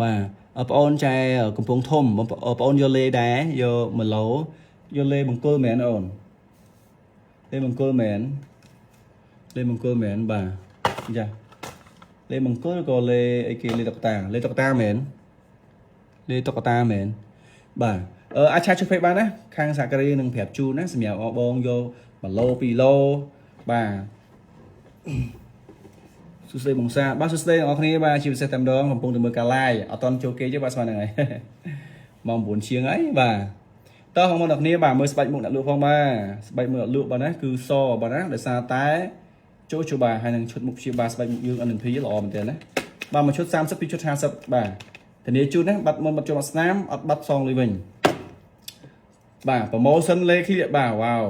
បាទបងប្អូនចែកំពុងធំបងប្អូនយកលេដែរយក1ឡូយកលេមង្គលមែនអូនលេមង្គលមែនលេមង្គលមែនបាទចាលេមង្គលក៏លេអីគេលេតុកតាលេតុកតាមែនលេតុកតាមែនបាទអឺអាច chat ជួយពេកបានណាខាងសហគ្រាសនឹងប្រាប់ជូនណាសម្រាប់អបងយក1ឡូ2ឡូបាទសួស្តីបងសាបាទសួស្តីអ្នកនរគ្នាបាទជាពិសេសតែម្ដងកំពុងតែមើលការ live អត់តន់ចូលគេទេបាទស្មានហ្នឹងហើយម៉ោង9ជាងហើយបាទតោះបងប្អូនអ្នកគ្នាបាទមើលស្បែកមុខអ្នកលក់ផងបាទស្បែកមុខអ្នកលក់បាទណាគឺសបាទណាដោយសារតែចូលជបាទហើយនឹងឈុតមុខព្យាបាលស្បែកមុខយើង NNP ល្អមែនទែនណាបាទមួយឈុត30ពីរឈុត50បាទធានាជូនណាបាត់មុនបាត់ចូលបាត់ស្នាមអត់បាត់សងលុយវិញបាទ promotion លេឃ្លៀកបាទវ៉ាវ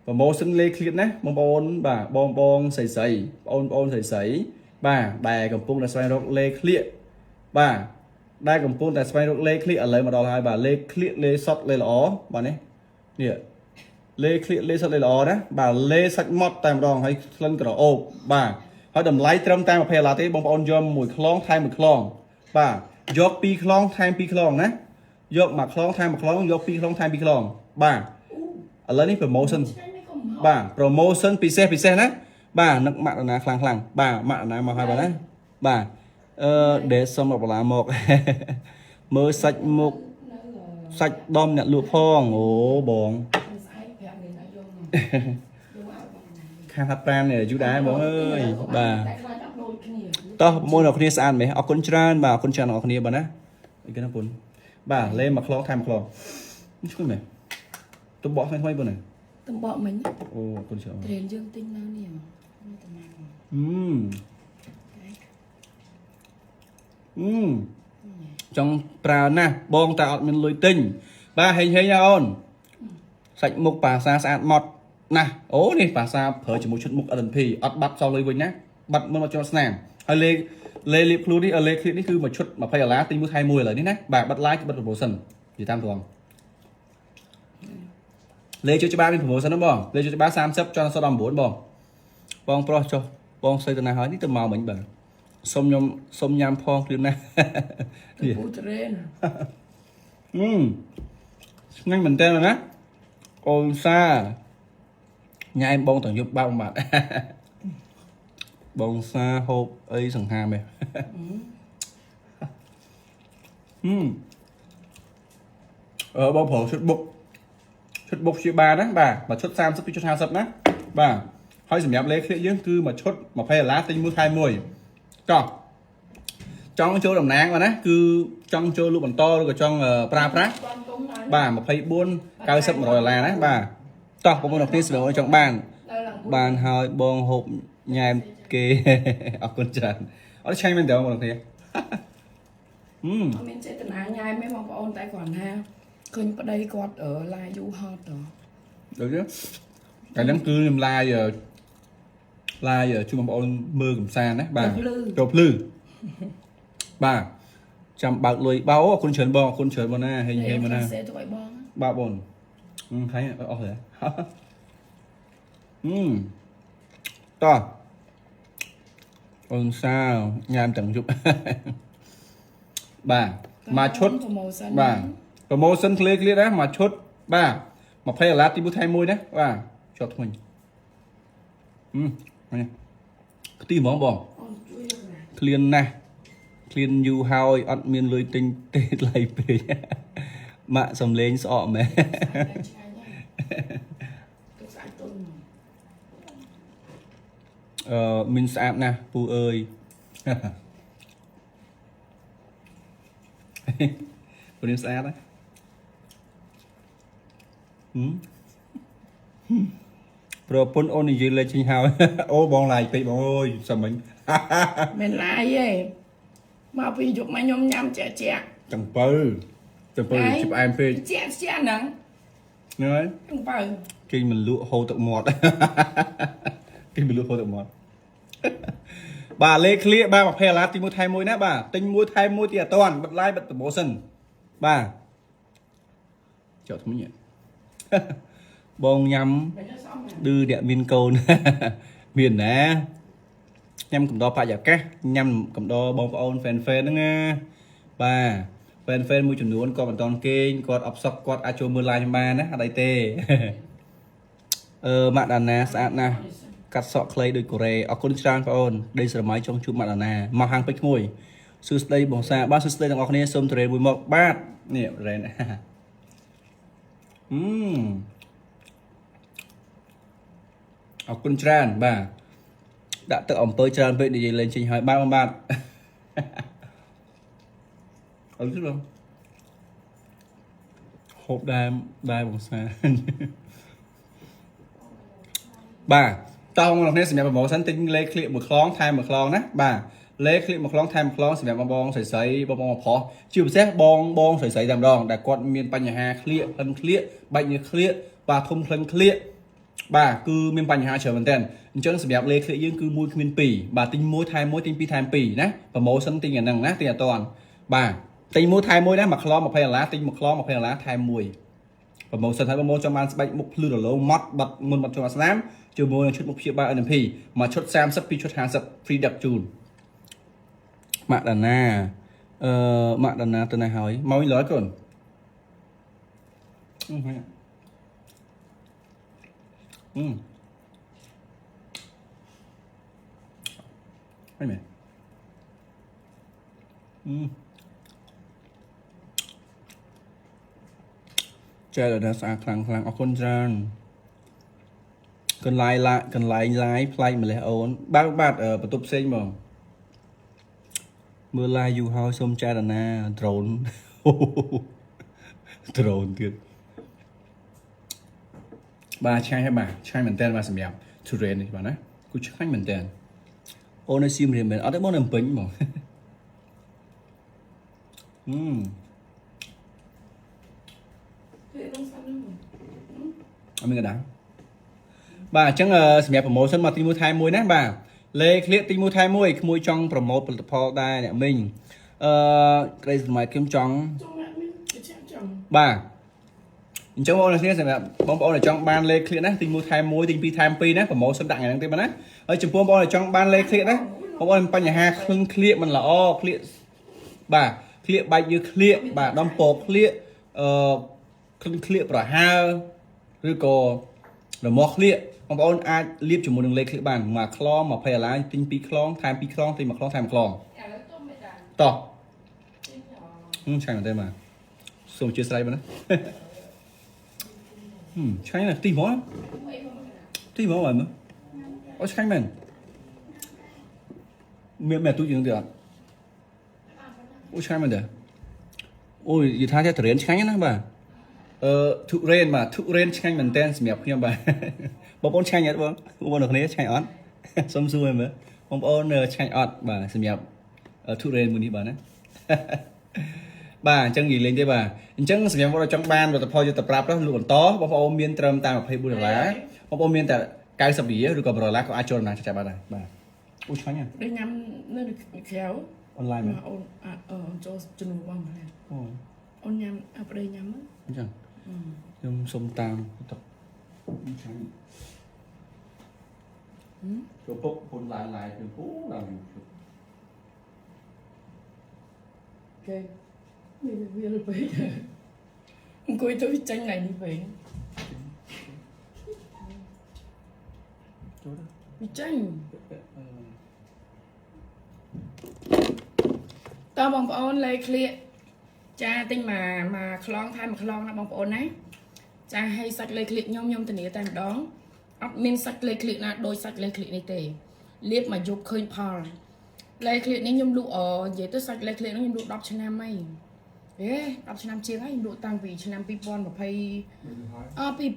promotion លេឃ្លៀតណាបងប្អូនបាទបងបងស្រីស្រីបងប្អូនស្រីស្រីបាទដែលកំពុងតែស្វែងរកលេឃ្លៀកបាទដែលកំពុងតែស្វែងរកលេឃ្លៀកឥឡូវមកដល់ហើយបាទលេឃ្លៀកលេសុតលេល្អបាទនេះនេះលេឃ្លៀកលេសុតលេល្អណាបាទលេសាច់ម៉ត់តែម្ដងហើយក្លិនក្រអូបបាទហើយតម្លៃត្រឹមតែ20ដុល្លារទេបងប្អូនយកមួយខ្លងថែមមួយខ្លងបាទយកពីរខ្លងថែមពីរខ្លងណាយកមួយខ្លងថែមមួយខ្លងយកពីរខ្លងថែមពីរខ្លងបាទឥឡូវនេះ promotion ឆ្ងាញ់មិនកុំហ បាទ promotion ពិសេសពិសេសណាបាទនឹកម៉ាក់ណាខ្លាំងខ្លាំងបាទម៉ាក់ណាមកហើយបាទណាបាទអឺដេសុំដុល្លារមក មើលសាច់មុខ នៅ សាច់ដុំអ្នកលក់ផងអូបង ស្អែកប្រាប់នេះណាយកមកយកឲ្យបងណា ខាងហាត់ប្រានយូរដែរបងអើយបាទ តែខ្លាចអត់ដូចគ្នា តោះបងប្អូនអ្នកគ្នាស្អាតមែនអរគុណច្រើនបាទអរគុណច្រើនអ្នកគ្នាបាទណាអីគេណាពុនបាទលេមកខ្លងថែមមកខ្លងឈ្ងុយមែនទៅបកថ្មីថ្មីពុនណា តំបកមិញ អូអរគុណច្រើន ត្រេនយើងទិញនៅនេះនៅតំណាង អឺអឺចង់ប្រើណាស់បងតែអត់មានលុយទិញបាទហេងហេងណាអូនសាច់មុខបាសាស្អាតម៉ត់ណាស់អូនេះបាសាប្រើជាមួយឈុតមុខ LNP អត់បាត់សល់លុយវិញណាបាត់មិនមកចូលស្នាមហើយលេលេលាបខ្លួននេះលេឃ្លៀតនេះគឺមួយឈុត20ដុល្លារទិញមួយថែមមួយឥឡូវនេះណាបាទបិទ like បិទ promotion និយាយតាមត្រង់លេជួយច្បារមាន promotion ហ្នឹងបងលេជួយច្បារ30ចុះ19បងបងប្រុសចុះបងស្អីទៅណាហើយនេះទៅមកមិញបាទសុំខ្ញុំសុំញ៉ាំផងគ្រាមណា ទៅពូត្រេន អឺឆ្ងាញ់មែនតើណាអូនសាញ៉ែមបងទាំងយប់បាក់បាត់ បងសាហូបអីសង្ហាមែនហឹមអឺបងប្រុសឈុតបុកឈុតបុកជាបានណាបាទមួយឈុត30ពីឈុត50ណាបាទ ហើយសម្រាប់លេខឃ្លៀកយើងគឺមួយឈុត20ដុល្លារទិញមួយថែមមួយតោះចង់ចូលតំណាងបាទណាគឺចង់ចូលលក់បន្តឬក៏ចង់ប្រើប្រាស់ បងទុំឡើង បាទ24 90 100ដុល្លារណាបាទតោះបងប្អូនអរគ្នាសម្រាប់ចង់បាន នៅឡើង បានហើយបងហូបញ៉ែមគេ អរគុណច្រើនអត់ឆ្ងាញ់មែនតើបងប្អូនគ្នា ហឹម អត់មានចេតនាញ៉ែមទេបងប្អូនតែគ្រាន់ថាឃើញប្តីគាត់ឡាយូរហត់ត ដូចនេះតែហ្នឹងគឺខ្ញុំឡាយឡាយជួយបងប្អូនមើលកំសាន្តណាបាទចូលភ្លឺបាទចាំបើកលុយបោអរគុណច្រើនបងអរគុណច្រើនបងណាហេងហេងបងណា សេទៅឲ្យបង បាទបងខៃអស់ហើយហឹមតោះអូនសាវញ៉ាំទាំងយប់ បាទមួយឈុត promotion បាទ promotion ឃ្លៀឃ្លៀណាមួយឈុតបាទ20ដុល្លារទី1ថែមមួយណាបាទជាប់ធ្មេញហឹមនេះខ្ទិះហ្មងបង អូនជួយយកណា ឃ្លានណាស់ឃ្លានយូរហើយអត់មានលុយទិញទេថ្លៃពេក ម៉ាក់សំលេងស្អកមែន ឆ្ងាញ់ហើយទឹកស្អាតទុន អឺមានស្អាតណាស់ពូអើយ ពូនេះស្អាតណាហឹមប្រពន្ធអូននិយាយលេងចេញហើយ អូបងឡាយពេកបងអើយសាមិញ មិនឡាយទេមកពីយប់មកខ្ញុំញ៉ាំជាក់ជាក់ ចង្ពៅចង្ពៅជិបអែមពេក ជាក់ជាក់ហ្នឹង ហ្នឹងហើយ ខ្ញុំបើ គេមិនលក់ហូរទឹកមាត់ គេមិនលក់ហូរទឹកមាត់ បាទលេខឃ្លៀបាទ20ដុល្លារទី1ថែមមួយណាបាទទិញមួយថែមមួយទីអត់តាន់បិទ live បិទ promotion បាទចောက်ថ្មីញ បងញ៉ាំ មិនសមណា ឌឺអ្នកមានកូន មានណាញ៉ាំកំដរបរិយាកាសញ៉ាំកំដរបងប្អូន fan fan ហ្នឹងណាបាទ fan fan មួយចំនួនគាត់មិនតន់គេងគាត់អបសក់គាត់អាចចូលមើល live ខ្ញុំបានណាអត់អីទេ អឺម៉ាក់ដាណាស្អាតណាស់កាត់សក់ខ្លីដូចកូរ៉េអរគុណច្រើនបងអូនដីស្រមៃចង់ជួបម៉ាក់ដាណាមកហាងពេជ្រក្មួយសួស្តីបងសាបាទសួស្តីទាំងអស់គ្នាសូមតរេមួយមកបាទនេះរ៉េន អឺមអរគុណច្រើនបាទដាក់ទឹកអំពើច្រើនពេកនិយាយលេងចេញហើយបាទបងបាទ អរគុណបងហូបដែរដែរបងសា បាទតោះបងប្អូនសម្រាប់ promotion ទិញលេខឃ្លៀកមួយខ្លងថែមមួយខ្លងណាបាទលេខឃ្លៀកមួយខ្លងថែមមួយខ្លងសម្រាប់បងបងស្រីស្រីបងបងប្រុសជាពិសេសបងបងស្រីស្រីតែម្ដងដែលគាត់មានបញ្ហាឃ្លៀកហិនឃ្លៀកបែកញើសឃ្លៀកបាទធំក្លិនឃ្លៀកបាទគឺមានបញ្ហាច្រើនមែនទែនអញ្ចឹងសម្រាប់លេខឃ្លៀកយើងគឺមួយគ្មានពីរបាទទិញមួយថែមមួយទិញពីរថែមពីរណា promotion ទិញអាហ្នឹងណាទិញអត់តាន់បាទទិញមួយថែមមួយណាមួយខ្លង20ដុល្លារទិញមួយខ្លង20ដុល្លារថែមមួយ promotion ហើយបងប្អូនចង់បានស្បែកមុខភ្លឺរលោងម៉ត់បាត់មុនបាត់ចូលអាស្នាមជាមួយនឹងឈុតមុខព្យាបាល NMP មួយឈុត30ពីរឈុត50 free ដឹកជូនម៉ាក់ដាណាអឺម៉ាក់ដាណាទៅណាហើយមកវិញឡើយកូនអឺហើយអឺហើយមែនអឺចែកដល់ស្អាតខ្លាំងខ្លាំងអរគុណច្រើនកន្លែងឡាកន្លែងឡាយប្លែកម្លេះអូនបាទបាទអឺបន្ទប់ផ្សេងបងមើលឡាយយូរហើយសូមចែករណា drone drone ទៀតបាទឆ្ងាញ់ហើយបាទឆ្ងាញ់មែនតើបាទសម្រាប់ terrain នេះបាទណាគឺឆ្ងាញ់មែនតើអូននៅសៀមរាបមែនអត់ទេបងនៅភ្នំពេញបង ហឹម គឺក្នុងសាំហ្នឹង អត់មានកណ្ដាលបាទអញ្ចឹងអឺសម្រាប់ promotion មកទី1ថែមមួយណាបាទលេខឃ្លៀកទី1ថែមមួយក្មួយចង់ promote ផលិតផលដែរអ្នកមីងអឺក្តីសម័យខ្ញុំចង់ ចង់ណាស់មានជាចង់ បាទអញ្ចឹងបងប្អូនគ្នាសម្រាប់បងប្អូនដែលចង់បានលេខឃ្លៀកណាទី1ថែម1ទី2ថែម2ណា promotion ដាក់ថ្ងៃហ្នឹងទេបាទណាហើយចំពោះបងប្អូនដែលចង់បានលេខឃ្លៀកណាបងប្អូនមានបញ្ហាក្លឹងឃ្លៀកមិនល្អឃ្លៀកបាទឃ្លៀកបែកយើងឃ្លៀកបាទដំពកឃ្លៀកអឺក្លឹងឃ្លៀកប្រហើរឬក៏រមាស់ឃ្លៀកបងប្អូនអាចលាបជាមួយនឹងលេខឃ្លៀកបានមួយខ្លង20ដុល្លារទិញ2ខ្លងថែម2ខ្លងទិញមួយខ្លងថែមមួយខ្លង ឥឡូវទុំមិនដែរ តោះ ហឹមឆ្ងាញ់មែនទេបាទសូមអធិស្ឋានបាទណា ហឹមឆ្ងាញ់ណាស់ទីហ្មង មួយមក ទីហ្មងបាទមើល អូឆ្ងាញ់មែនមានមានទូជាងទៀតអត់អូឆ្ងាញ់មែនទេអូយនិយាយថាតែទុរេនឆ្ងាញ់ណាស់បាទអឺទុរេនបាទទុរេនឆ្ងាញ់មែនតើសម្រាប់ខ្ញុំបាទបងប្អូនឆ្ងាញ់អត់បងបងប្អូនអ្នកគ្នាឆ្ងាញ់អត់សុំសួរមើលបងប្អូនឆ្ងាញ់អត់បាទសម្រាប់ទុរេនមួយនេះបាទណា បាទអញ្ចឹងនិយាយលេងទេបាទអញ្ចឹងសម្រាប់បងប្អូនចង់បានលទ្ធផលយកទៅប្រាប់ទៅលក់បន្តបងប្អូនមានត្រឹមតែ24ដុល្លារបងប្អូនមានតែ90រៀលឬក៏100ដុល្លារក៏អាចចូលដំណើរចាក់បានដែរបាទអូឆ្ងាញ់ណាស់ ដូចញ៉ាំនៅក្រៅ អនឡាញមែន មកអូនអអូនចូលជំនួសបងម្នាក់ អូ អូនញ៉ាំអប្តីញ៉ាំហ្នឹង អញ្ចឹងខ្ញុំសុំតាមទឹកឆ្ងាញ់ចូលពុកពុនឡាយឡាយពីពូដល់យូរ គេនេះវាលពេកអង្គុយទៅចេញថ្ងៃនេះវិញ ចូលទៅ វាចេញតើបងប្អូនលេខក្លៀកចាទិញមកមកខ្លងថែមមួយខ្លងណាបងប្អូនណាចាឲ្យសាច់លេខក្លៀកខ្ញុំខ្ញុំធានាតែម្ដងអត់មានសាច់លេខក្លៀកណាដូចសាច់លេខក្លៀកនេះទេលាបមកយប់ឃើញផលលេខក្លៀកនេះខ្ញុំលក់អនិយាយទៅសាច់លេខក្លៀកនេះខ្ញុំលក់10ឆ្នាំហើយអេ10ឆ្នាំជាងហើយខ្ញុំលក់តាំងពីឆ្នាំ2020អ2011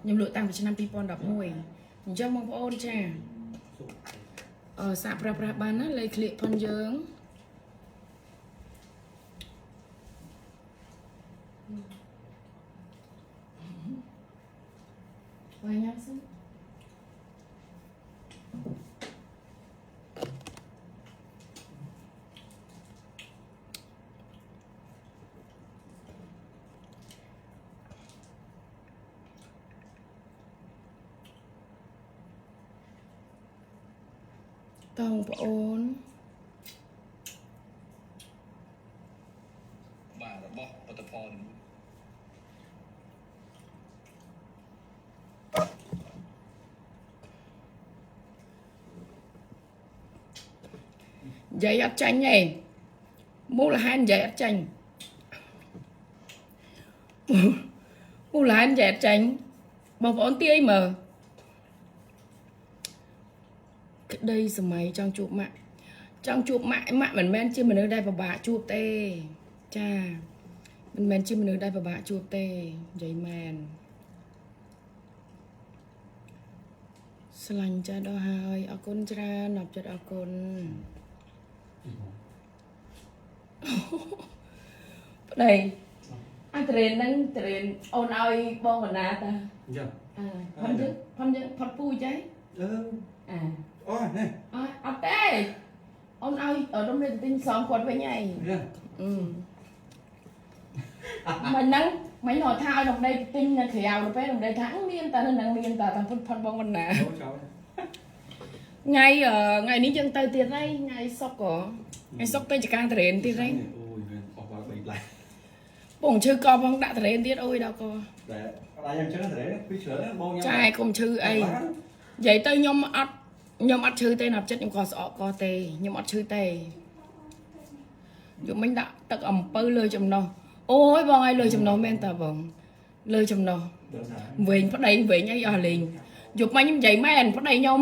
ខ្ញុំលក់តាំងពីឆ្នាំ2011អញ្ចឹងបងប្អូនចាអឺសាកប្រាស់ប្រាស់បានណាលេខក្លៀកផុនយើង វាញ៉ាំសិនតើបងប្អូន បាទរបស់ផលិតផល និយាយអត់ចាញ់ទេមូលហេតុនិយាយអត់ចាញ់មូលហេតុនិយាយអត់ចាញ់បងប្អូនទាយមើលក្តីសម័យចង់ជួបម៉ាក់ចង់ជួបម៉ាក់ម៉ាក់មិនមែនជាមនុស្សដែលពិបាកជួបទេចាមិនមែនជាមនុស្សដែលពិបាកជួបទេនិយាយមែនស្លាញ់ចាស់ដល់ហើយអរគុណច្រើនអរចិត្តអរគុណ ប្តីអាត្រេនហ្នឹងត្រេនអូនឲ្យបងកណាតា អញ្ចឹង អើផុនយើងផុនយើងផុតពូចៃ អឺ អា អូនេះ អត់អត់ទេអូនឲ្យដុំនេះទៅទិញសងគាត់វិញហើយ អញ្ចឹង អឺមិនហ្នឹងមិនរត់ថាឲ្យដុំដីទិញនៅក្រៅទៅពេលដុំដីថាមានតែនៅហ្នឹងមានតែតាមផុតបងកណា ចូលចោល ថ្ងៃថ្ងៃនេះយើងទៅទៀតហើយថ្ងៃសុកហ៎ថ្ងៃសុកទៅចការត្រេនទៀតហើយ អូយមែនអស់បា3ផ្លែ បងឈឺកផងដាក់ត្រេនទៀតអូយដល់ក តែអត់យ៉ាងចឹងទេពីច្រើនបងញ៉ាំ ចាកុំឈឺអី និយាយទៅខ្ញុំអត់ខ្ញុំអត់ឈឺទេណាប់ចិត្តខ្ញុំក៏ស្អកកទេខ្ញុំអត់ឈឺទេយកមិញដាក់ទឹកអំពៅលើចំណោះអូយបងអើយលើចំណោះមែនតើបងលើចំណោះវិញប្តីវិញអីអស់លេងយកមិញខ្ញុំនិយាយមែនប្តីខ្ញុំ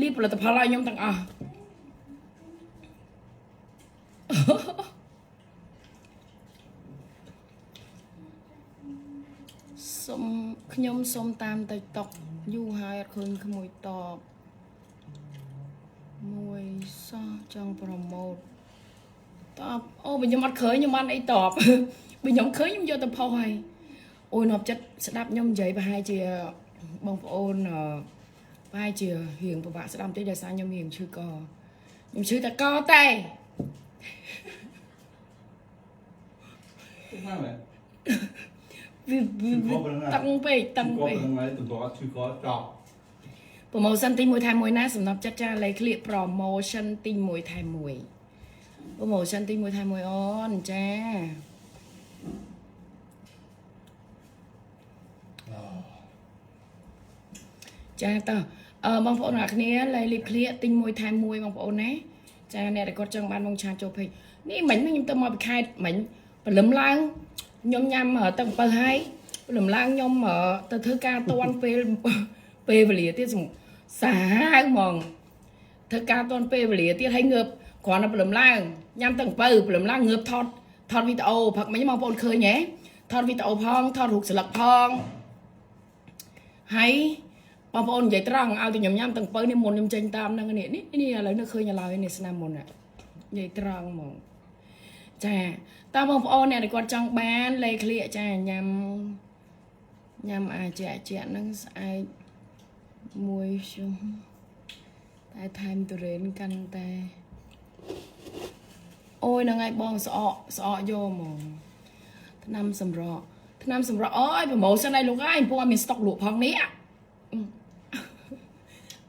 លាបផលិតផលឲ្យខ្ញុំទាំងអស់សុំខ្ញុំសុំតាមតិចតុកយូរហើយអត់ឃើញក្មួយតបមួយសោះចង់ប្រម៉ូទតបអូបើខ្ញុំអត់ឃើញខ្ញុំបានអីតប បើខ្ញុំឃើញខ្ញុំយកទៅផុសហើយអូយនប់ចិត្តស្ដាប់ខ្ញុំនិយាយប្រហែលជាបងប្អូនអឺប្រហែលជារៀងពិបាកស្ដាប់បន្តិចដោយសារខ្ញុំរៀងឈឺកខ្ញុំឈឺតែកតែ ណាមែន វាវាតឹងពេកតឹង ក៏ ពេក ហ្នឹងហើយទៅគាត់ឈឺក៏ចប់ promotion ទី1ថែម1ណាសំណប់ចិត្តចាលេខក្លៀក promotion ទី1ថែម1 promotion ទី1ថែម1អូនចាចាតោះអឺបងប្អូនអ្នកគ្នាលេខលីបក្លៀកទិញ1ថែម1បងប្អូនណាចាអ្នកដែលគាត់ចង់បានបងឆាតចូលពេកនេះមិញហ្នឹងខ្ញុំទៅមកពីខេត្តមិញព្រលឹមឡើងខ្ញុំញ៉ាំទឹកអំពៅហើយព្រលឹមឡើងខ្ញុំទៅធ្វើការតន់ពេល ពេលវេលាទៀតសំសាហាវហ្មងធ្វើការតន់ពេលវេលាទៀតឲ្យងើបគ្រាន់តែព្រលឹមឡើងញ៉ាំទឹកអំពៅព្រលឹមឡើងងើបថតថតវីដេអូផឹកមិញបងប្អូនឃើញហ៎ថតវីដេអូផងថតរូបស្លឹកផងហើយបងប្អូននិយាយត្រង់ឲ្យតែខ្ញុំញ៉ាំទឹកអំពៅនេះមុនខ្ញុំចេញតាមហ្នឹងនេះនេះនេះឥឡូវនៅឃើញឥឡូវនេះស្នាមមុននិយាយត្រង់ហ្មងចាតើបងប្អូនអ្នកដែលគាត់ចង់បានលេខក្លៀកចាញ៉ាំញ៉ាំអាចែកជាហ្នឹងស្អែកមួយខ្ញុំតែថែមទុរេនកាន់តែអូយហ្នឹងហើយបងស្អកស្អកយកហ្មងថ្នាំសម្រក់ថ្នាំសម្រក់អូយ promotion ឲ្យលោកហើយពួកអត់មានស្តុកលក់ផងនេះ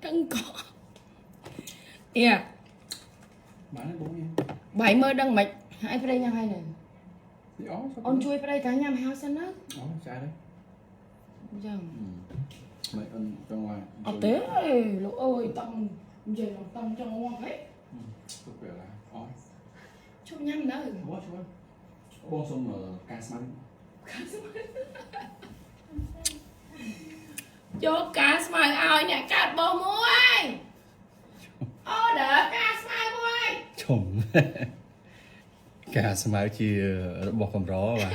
ទាំងកអៀ បានទេបងនេះ បាយមើលដឹងមិនហើយប្តីញ៉ាំហើយនៅ នេះអូ អូនជួយប្តីតាញ៉ាំហើយសិនណា អូចាយ អញ្ចឹង មិនអូនចង់ឡា អត់ទេលោកអើយតង់និយាយឡើងតង់ចង់ងាប់ហី ទុកពេលឡាអូ ជប់ញ៉ាំនៅ បងជួយបងសុំការស្មាន យកការស្មៅឲ្យអ្នកកាត់បោះមួយអូដឺការស្មៅមួយ ឈុំការស្មៅជារបស់កម្របាទ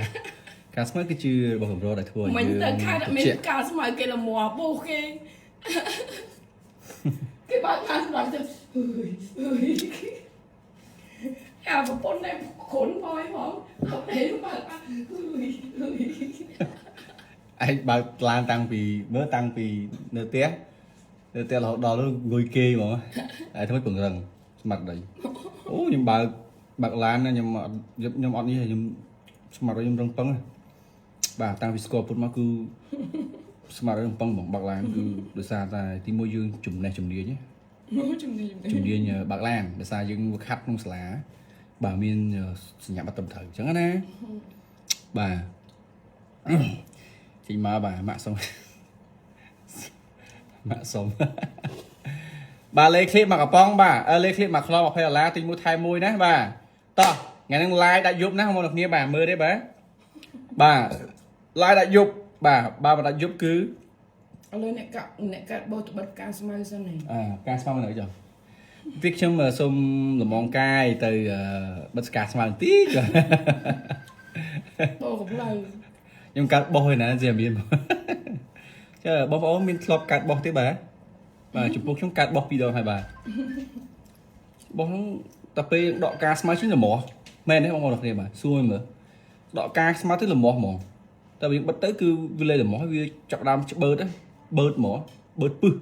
ការស្មៅគឺជារបស់កម្រដែលធ្វើឲ្យ មិញ យើង ទៅខាត់អត់មាន ត្រជាក់ ការស្មៅគេលមបោះគេគេបើកបានសម្រាប់ទៅអើយអើយអាប្រពន្ធនេះខុនផងឯងផងអត់ទេបើកបានអើយអើយ ឯងបើកឡានតាំងពីមើលតាំងពីនៅផ្ទះនៅផ្ទះរហូតដល់នោះងុយគេហ្មងឯងធ្វើពង្រឹងស្មាត់ដីអូខ្ញុំបើកបើកឡានណាខ្ញុំអត់ខ្ញុំអត់នេះទេខ្ញុំស្មាត់ដីខ្ញុំរឹងប៉ឹងណាបាទតាំងពីស្គាល់ពុតមកគឺស្មាត់ដីរឹងប៉ឹងហ្មងបើកឡានគឺដោយសារតែទីមួយយើងចំណេះជំនាញណា ជំនាញ ជំនាញបើកឡានដោយសារយើងវឹកហាត់ក្នុងសាលាបាទមានសញ្ញាបត្រត្រឹមត្រូវអញ្ចឹងណាបាទចេញមកបាទម៉ាក់សុំម៉ាក់សុំបាទលេខឃ្លីបមកកំប៉ុងបាទអឺលេខឃ្លីបមកខ្លោ20ដុល្លារទិញមួយថែមមួយណាបាទតោះថ្ងៃហ្នឹង live ដាច់យប់ណាបងប្អូនគ្នាបាទមើលទេបាទបាទ live ដាច់យប់បាទបាទបើដាច់យប់គឺ ឥឡូវអ្នកកាត់អ្នកកាត់បោះត្បិតការស្មៅសិននេះ អើការស្មៅមកនៅចុះទីខ្ញុំសូមលំងកាយទៅបិទស្កាស្មៅបន្តិច បោះកំផ្លូវ ខ្ញុំកាត់បោះឯណាជាមានចើបងប្អូនមានធ្លាប់កាត់បោះទេបាទបាទចំពោះខ្ញុំកាត់បោះពីរដងហើយបាទបោះហ្នឹងតែពេលដកការស្មៅជិះល្មោះមែនទេបងប្អូនគ្នាបាទសួរមើលដកការស្មៅទៅល្មោះហ្មងតែយើងបិទទៅគឺវាលេល្មោះវាចាប់ដើមច្បឺតបឺតហ្មងបឺតពឹស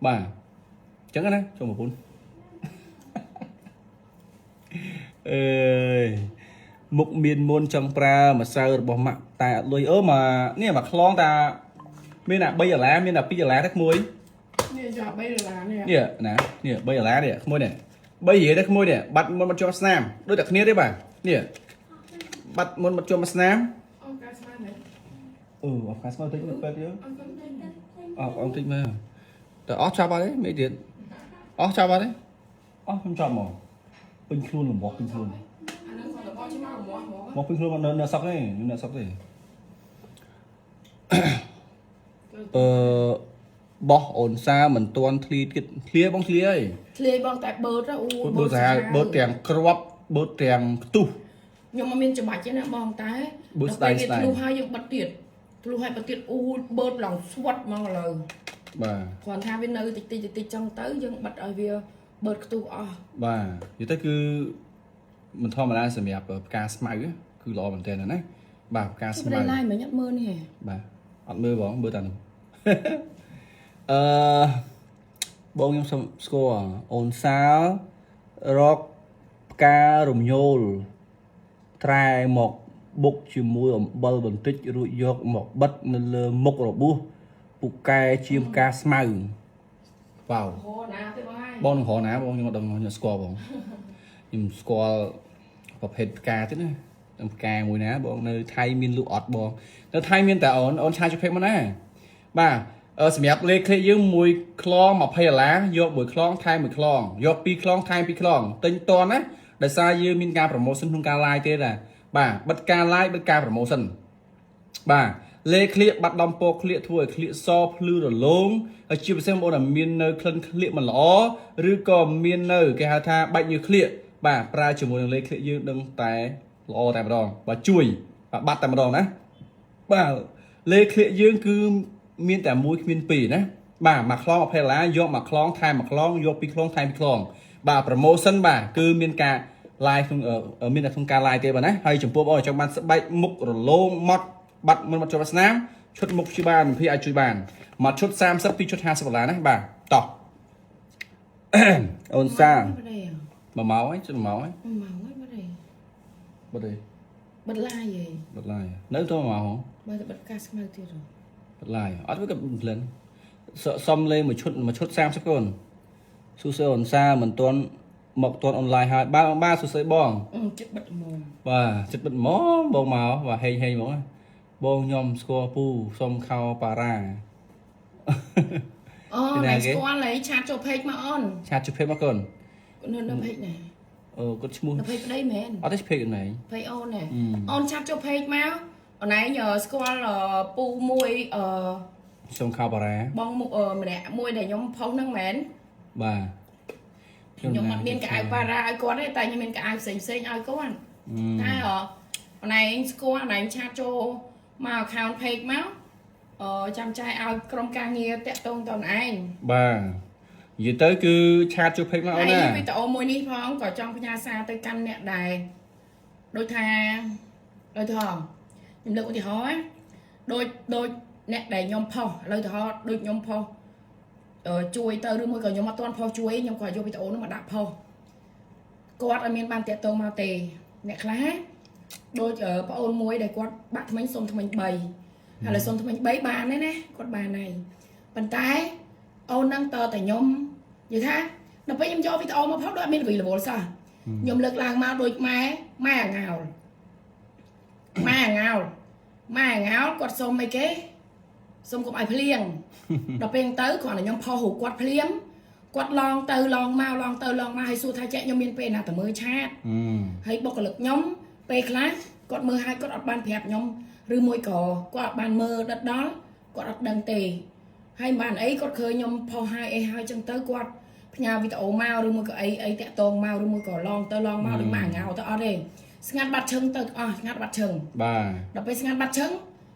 បាទអញ្ចឹងណាចូលប្រពន្ធអើយមុខមានមុនចង់ប្រើម្សៅរបស់ម៉ាក់តែអត់លុយអឺមកនេះមកខ្លងតាមានអា3ដុល្លារមានអា2ដុល្លារទេក្មួយ នេះចា3ដុល្លារនេះ នេះណានេះ3ដុល្លារនេះក្មួយនេះ3រៀលទេក្មួយនេះបាត់មុនមកជាប់ស្នាមដូចតែគ្នាទេបាទនេះបាត់មុនមកជាប់ស្នាម អូការស្មៅនេះ អូអត់ខាស្មៅតិចមើលពេទ្យយើ អត់ទៅ អត់អត់តិចមើលតែអស់ចាប់អត់ទេមេទៀតអស់ចាប់អត់ទេអស់ខ្ញុំចាប់ហ្មងពេញខ្លួនលំបោះពេញខ្លួន អាហ្នឹងគាត់របស់ឆ្មៅហ្មងហ្មង មកពេញខ្លួនមកនៅនៅសក់ទេខ្ញុំនៅសក់ទេអឺបោះអូនសាមិនទាន់ធ្លាយទៀតធ្លាយបងធ្លាយហើយ ធ្លាយបងតែបឺតអូ បឺតសាហាវបឺតទាំងគ្រាប់បឺតទាំងខ្ទុះ ខ្ញុំអត់មានច្បាច់ទេណាបងតែ បឺតស្ដែងស្ដែង ធ្លុះហើយយើងបិទទៀតធ្លុះហើយបិទទៀតអូបឺតឡើងស្វិតហ្មងឥឡូវ បាទ គ្រាន់ថាវានៅតិចតិចតិចចឹងទៅយើងបិទឲ្យវាបឺតខ្ទុះអស់ បាទនិយាយទៅគឺមិនធម្មតាសម្រាប់ផ្កាស្មៅគឺល្អមែនទែនណាបាទផ្កាស្មៅ ប្តីឡាយមិញអត់មើលនេះ បាទអត់មើលបងមើលតានោះអឺបងខ្ញុំសុំស្គាល់អូនសាលរកផ្ការំញោលត្រែមកបុកជាមួយអំបិលបន្តិចរួចយកមកបិទនៅលើមុខរបួសពូកែជាផ្កាស្មៅវ៉ាវ ហូណាទេបងហើយ បងនឹងរកណាបងខ្ញុំអត់ដឹងខ្ញុំស្គាល់បងខ្ញុំស្គាល់ប្រភេទផ្កាទៀតណានឹងផ្កាមួយណាបងនៅថៃមានលក់អត់បងនៅថៃមានតែអូនអូនឆាជភេកមកណាបាទសម្រាប់លេខឃ្លីយើងមួយខ្លង20ដុល្លារយកមួយខ្លងថែមមួយខ្លងយកពីរខ្លងថែមពីរខ្លងទិញតន់ណាដោយសារយើងមានការ promotion ក្នុងការ live ទេណាបាទបិទការ live បិទការ promotion បាទ លេក្លៀកបាត់ដំពណ៌ក្លៀកធ្វើឲ្យក្លៀកសភ្លឺរលោងហើយជាពិសេសបងប្អូនដែលមាននៅក្លិនក្លៀកមិនល្អឬក៏មាននៅគេហៅថាបែកញើសក្លៀកបាទប្រើជាមួយនឹងលេក្លៀកយើងដឹងតែល្អតែម្ដងបាទជួយបាទបាត់តែម្ដងណាបាទលេក្លៀកយើងគឺមានតែមួយគ្មានពីរណាបាទមួយខ្លង20ដុល្លារយកមួយខ្លងថែមមួយខ្លងយកពីរខ្លងថែមពីរខ្លងបាទ promotion បាទគឺមានការ live ក្នុងមានតែក្នុងការ live ទេបាទណាហើយចំពោះបងប្អូនចង់បានស្បែកមុខរលោងម៉ត់បាត់មិនបាត់ជាប់ស្នាមឈុតមុខព្យាបាលមិនភីអាចជួយបានមួយឈុត30ពីរឈុត50ដុល្លារណាបាទតោះ អូនសា បាត់ទេ 1ម៉ោងហើយជិត1ម៉ោងហើយ ម៉ោងហើយបាត់ទេ បាត់ទេ បិទ live ហី បាត់ live នៅទៅ1ម៉ោងហ៎ បើតែបិទកាសស្មៅទៀតហ៎ បាត់ live អត់វាក៏ផ្លិនសុំលេមួយឈុតមួយឈុត30កូនសួស្តីអូនសាមិនទាន់មកទាន់អនឡាញហើយបាទបងបាទសួស្តីបង អឺចិត្តបិទហ្មង បាទចិត្តបិទហ្មងបងមកបាទហេងហេងហ្មងបងខ្ញុំស្គាល់ពូសុំខោប៉ារ៉ា អូ ពីណាគេ ណៃស្គាល់ហី chat ចូល page មកអូន chat ចូល page មកកូន នៅ page ណា អឺគាត់ឈ្មោះ នៅ page ប្តីមែន អត់ទេ page ណែ page អូនណាអូន chat ចូល page មកអូនឯងស្គាល់ពូមួយអឺ សុំខោប៉ារ៉ា បងមុខម្នាក់មួយដែលខ្ញុំផុសហ្នឹងមែន បាទ ខ្ញុំអត់មានកៅអៅប៉ារ៉ាឲ្យគាត់ទេតែខ្ញុំមានកៅអៅផ្សេងផ្សេងឲ្យគាត់តែអូនឯងស្គាល់អូនឯង chat ចូលមក account page មកអឺចាំចាយឲ្យក្រុមការងារតាក់ទងតអូនឯង បាទនិយាយទៅគឺ chat ចូល page មកអូន ហើយ ណា វីដេអូមួយនេះផងក៏ចង់ផ្ញើសារទៅកាន់អ្នកដែរដូចថាដូចថាខ្ញុំលើកឧទាហរណ៍ណាដូចដូចអ្នកដែលខ្ញុំផុសឥឡូវឧទាហរណ៍ដូចខ្ញុំផុសអឺជួយទៅឬមួយក៏ខ្ញុំអត់ទាន់ផុសជួយខ្ញុំក៏យកវីដេអូនោះមកដាក់ផុសគាត់អត់មានបានតាក់ទងមកទេអ្នកខ្លះដូចប្អូនមួយដែលគាត់បាក់ថ្មិញសុំថ្មិញ3ហើយឥឡូវសុំថ្មិញ3បានទេណាគាត់បានហើយប៉ុន្តែអូននឹងតតែខ្ញុំនិយាយថាដល់ពេលខ្ញុំយកវីដេអូមកផុសដូចអត់មានវីរវល់សោះខ្ញុំលើកឡើងមកដូចម៉ែម៉ែអាងោលម៉ែអាងោលម៉ែអាងោលគាត់សុំអីគេសុំកុំឲ្យភ្លៀង ដល់ពេលទៅគ្រាន់តែខ្ញុំផុសរូបគាត់ភ្លាមគាត់ឡងទៅឡងមកឡងទៅឡងមកហើយសួរថាចែកខ្ញុំមានពេលណាទៅមើល chat អឺ ហើយបុគ្គលិកខ្ញុំពេលខ្លះគាត់មើលឲ្យគាត់អត់បានប្រាប់ខ្ញុំឬមួយក៏គាត់អត់បានមើលដិតដល់គាត់អត់ដឹងទេហើយមិនបានអីគាត់ឃើញខ្ញុំផុសឲ្យអីហើយចឹងទៅគាត់ផ្ញើវីដេអូមកឬមួយក៏អីអីតាក់តងមកឬមួយក៏ឡងទៅឡងមកដូចមកអាងោទៅអត់ទេស្ងាត់បាត់ឈឹងទៅអស់ស្ងាត់បាត់ឈឹង បាទ ដល់ពេលស្ងាត់បាត់ឈឹង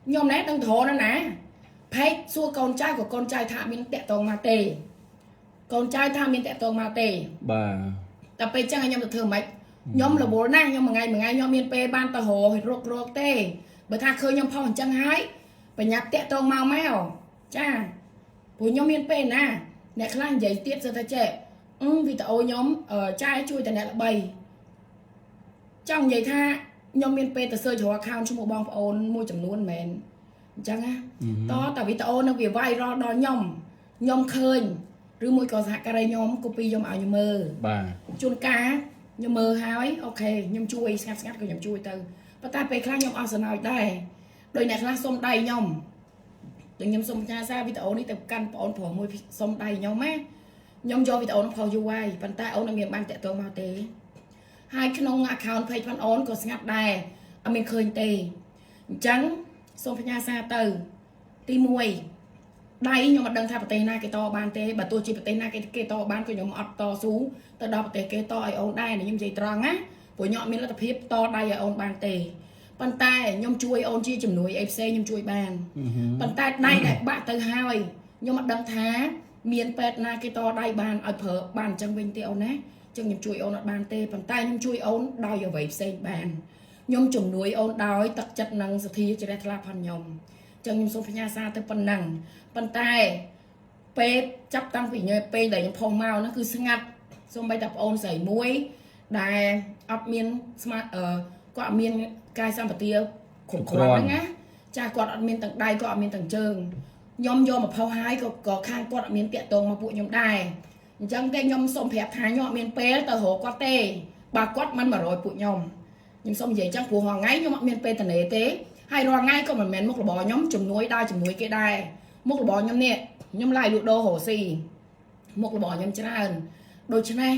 ខ្ញុំណែដឹងត្រណាស់ណាផេកសួរកូនចៅក៏កូនចៅថាអត់មានតាក់តងមកទេកូនចៅថាមានតាក់តងមកទេ បាទ តែពេលចឹងឲ្យខ្ញុំទៅធ្វើម៉េចខ្ញុំរវល់ណាស់ខ្ញុំមួយថ្ងៃមួយថ្ងៃខ្ញុំមានពេលបានទៅរករករកទេបើថាឃើញខ្ញុំផុសអញ្ចឹងហើយបញ្ញាប់តាក់តងមកមកចាព្រោះខ្ញុំមានពេលណាអ្នកខ្លះនិយាយទៀតសើថាចេះអឺវីដេអូខ្ញុំចាយជួយតែអ្នកល្បីចង់និយាយថាខ្ញុំមានពេលទៅ search រក account ឈ្មោះបងប្អូនមួយចំនួនមែនអញ្ចឹងណាតតែវីដេអូនឹងវា viral ដល់ខ្ញុំខ្ញុំឃើញឬមួយក៏សហការីខ្ញុំ copy ខ្ញុំឲ្យខ្ញុំមើល បាទ ជួនកាលខ្ញុំមើលហើយ OK ខ្ញុំជួយស្ងាត់ស្ងាត់ក៏ខ្ញុំជួយទៅប៉ុន្តែពេលខ្លះខ្ញុំអស់សំណោចដែរដោយអ្នកខ្លះសុំដៃខ្ញុំដូចខ្ញុំសុំផ្ញើសារវីដេអូនេះទៅកាន់បងប្អូនប្រុសមួយសុំដៃខ្ញុំណាខ្ញុំយកវីដេអូនោះផុសយូរហើយប៉ុន្តែអូនអត់មានបានតាក់ទងមកទេហើយក្នុង account page ផងអូនក៏ស្ងាត់ដែរអត់មានឃើញទេអញ្ចឹងសូមផ្ញើសារទៅទី1 ដៃខ្ញុំអត់ដឹងថាប្រទេសណាគេតបានទេបើទោះជាប្រទេសណាគេគេតបានក៏ខ្ញុំអត់តស៊ូទៅដល់ប្រទេសគេតឲ្យអូនដែរខ្ញុំនិយាយត្រង់ណាព្រោះខ្ញុំអត់មានលទ្ធភាពតដៃឲ្យអូនបានទេប៉ុន្តែខ្ញុំជួយអូនជាជំនួយអីផ្សេងខ្ញុំជួយបានប៉ុន្តែដៃដែលបាក់ទៅហើយខ្ញុំអត់ដឹងថាមានពេទ្យណាគេតដៃបានឲ្យប្រើបានអញ្ចឹងវិញទេអូនណាអញ្ចឹងខ្ញុំជួយអូនអត់បានទេប៉ុន្តែខ្ញុំជួយអូនដោយអ្វីផ្សេងបានខ្ញុំជំនួយអូនដោយទឹកចិត្តនិងសទ្ធាជ្រះថ្លាផងខ្ញុំ ចឹងខ្ញុំសូមផ្ញើសារទៅប៉ុណ្ណឹងប៉ុន្តែពេលចាប់តាំងពីញ៉ែពេលដែលខ្ញុំផុសមកហ្នឹងគឺស្ងាត់សូម្បីតែប្អូនស្រីមួយដែលអត់មានស្មាអឺគាត់អត់មានកាយសម្បទាគ្រប់គ្រាន់ហ្នឹងណាចាគាត់អត់មានទាំងដៃគាត់អត់មានទាំងជើងខ្ញុំយកមកផុសហើយក៏ក៏ខាងគាត់អត់មានតាក់ទងមកពួកខ្ញុំដែរអញ្ចឹងតែខ្ញុំសូមប្រាប់ថាខ្ញុំអត់មានពេលទៅរកគាត់ទេបើគាត់មិន100ពួកខ្ញុំខ្ញុំសូមនិយាយអញ្ចឹងព្រោះរាល់ថ្ងៃខ្ញុំអត់មានពេលតនេទេ ហើយរាល់ថ្ងៃក៏មិនមែនមុខរបរខ្ញុំជំនួយដល់ជំនួយគេដែរមុខរបរខ្ញុំនេះខ្ញុំឡាយលក់ដូររកស៊ីមុខរបរខ្ញុំច្រើនដូច្នេះ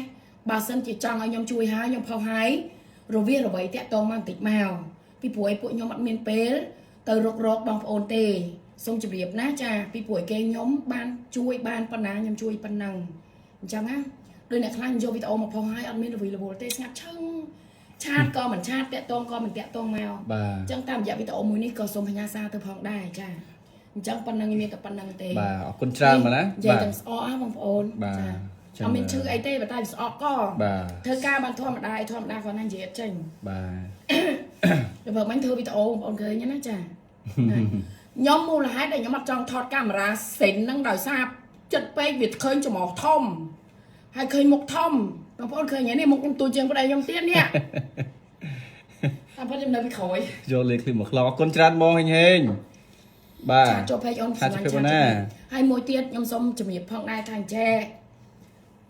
បើសិនជាចង់ឲ្យខ្ញុំជួយហើយខ្ញុំផុសហើយរវាសរវៃតាក់តងមកបន្តិចមកពីព្រោះឯពួកខ្ញុំអត់មានពេល ទៅរករកបងប្អូនទេសូមជម្រាបណាចាពីព្រោះឯគេខ្ញុំបានជួយបានប៉ុណ្ណាខ្ញុំជួយប៉ុណ្ណឹងអញ្ចឹងណាដោយអ្នកខ្លះយកវីដេអូមកផុសឲ្យអត់មានរវីរវល់ទេស្ងាត់ឈឹង chat ក៏មិន chat តាក់តងក៏មិនតាក់តងមក បាទ អញ្ចឹងតាមរយៈវីដេអូមួយនេះក៏សូមផ្ញើសារទៅផងដែរចាអញ្ចឹងប៉ុណ្ណឹងមានតែប៉ុណ្ណឹងទេ បាទអរគុណច្រើនមកណា និយាយទាំងស្អកហ៎បងប្អូន បាទ ចាអត់មានឈឺអីទេប៉ុន្តែវាស្អកក បាទ ធ្វើការបានធម្មតាអីធម្មតាគាត់ណានិយាយអត់ចេញ បាទ ដល់បើមិនធ្វើវីដេអូបងប្អូនឃើញណាចាខ្ញុំមូលហេតុដែលខ្ញុំអត់ចង់ថតកាមេរ៉ាសិនហ្នឹងដោយសារចិត្តពេកវាឃើញច្រមុះធំហើយឃើញមុខធំបងប្អូនឃើញហ្នឹងនេះមុខខ្ញុំទូជាងប្តីខ្ញុំទៀតនេះ តាមពិតខ្ញុំនៅពីក្រោយ យកលេខឃ្លីបមកខ្លងអរគុណច្រើនបងហេងហេងបាទ chat ចូល page អូន chat ចូល page អូនណា ហើយមួយទៀតខ្ញុំសូមជំរាបផងដែរថាអញ្ចេះ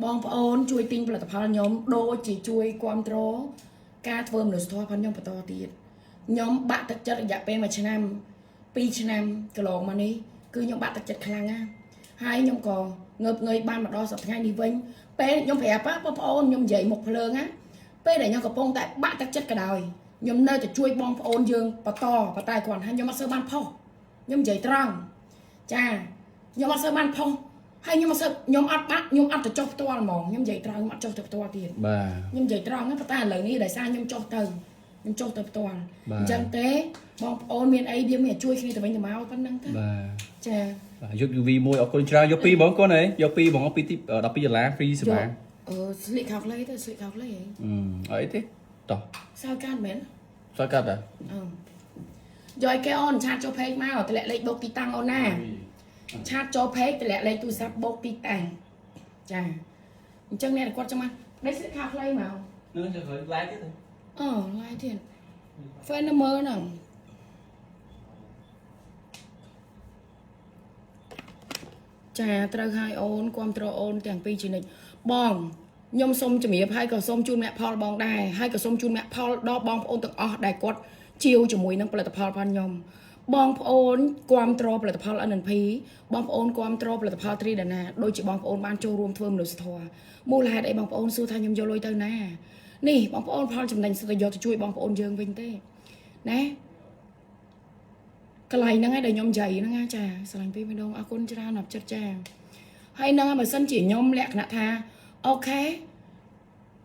បងប្អូនជួយទិញផលិតផលខ្ញុំដូចជាជួយគ្រប់គ្រងការធ្វើមនុស្សធម៌ផងខ្ញុំបន្តទៀតខ្ញុំបាក់ទឹកចិត្តរយៈពេល1ឆ្នាំ2ឆ្នាំកន្លងមកនេះគឺខ្ញុំបាក់ទឹកចិត្តខ្លាំងណាស់ហើយខ្ញុំក៏ងើបងើយបានមកដល់សប្តាហ៍ថ្ងៃនេះវិញពេលខ្ញុំប្រាប់បងប្អូនខ្ញុំនិយាយមុខភ្លើងណាពេលដែលខ្ញុំកំពុងតែបាក់ទឹកចិត្តក៏ដោយខ្ញុំនៅតែជួយបងប្អូនយើងបន្តប៉ុន្តែគ្រាន់តែខ្ញុំអត់សូវបានផុសខ្ញុំនិយាយត្រង់ចាខ្ញុំអត់សូវបានផុសហើយខ្ញុំអត់សូវខ្ញុំអត់បាក់ខ្ញុំអត់ទៅចុះផ្ទាល់ហ្មងខ្ញុំនិយាយត្រង់ខ្ញុំអត់ចុះទៅផ្ទាល់ទៀត បាទ ខ្ញុំនិយាយត្រង់ណាប៉ុន្តែឥឡូវនេះដោយសារខ្ញុំចុះទៅខ្ញុំចុះទៅផ្ទាល់ បាទ អញ្ចឹងទេបងប្អូនមានអីវាមានជួយគ្នាទៅវិញទៅមកប៉ុណ្ណឹងទេ បាទ ចា បាទយក UV មួយអរគុណច្រើនយកពីរបងកូនអីយកពីរបងពីរទី12ដុល្លារ free សម្រាប់ អឺស្លៀកខោខ្លីទៅស្លៀកខោខ្លីហី អឺអីទេតោះ សើកាត់មែន សើកាត់តា អឺយកឲ្យគេអូន chat ចូល page មកតម្លាក់លេខបូកទីតាំងអូនណា chat ចូល page តម្លាក់លេខទូរស័ព្ទបូកទីតាំងចាអញ្ចឹងអ្នកដែលគាត់ចង់មកនេះស្លៀកខោខ្លីមក នឹងจะเคยไลฟ์ទៀត អូឡាយទៀត fan នៅមើលហ្នឹងចាត្រូវឲ្យអូនគ្រប់គ្រងអូនទាំងពីរជានិច្ចបងខ្ញុំសូមជំរាបហើយក៏សូមជូនមគ្គផលបងដែរហើយក៏សូមជូនមគ្គផលដល់បងប្អូនទាំងអស់ដែលគាត់ជាវជាមួយនឹងផលិតផលផងខ្ញុំបងប្អូនគ្រប់គ្រងផលិតផល NNP បងប្អូនគ្រប់គ្រងផលិតផលត្រីដាណាដូចជាបងប្អូនបានចូលរួមធ្វើមនុស្សធម៌មូលហេតុអីបងប្អូនសួរថាខ្ញុំយកលុយទៅណានេះបងប្អូនផលចំណេញសិតតែយកទៅជួយបងប្អូនយើងវិញទេណាកន្លែងហ្នឹងឯងដែលខ្ញុំនិយាយហ្នឹងណាចាស្រឡាញ់ពីម្ដងអរគុណច្រើនអរចិត្តចាហើយហ្នឹងហើយបើសិនជាខ្ញុំលក្ខណៈថា OK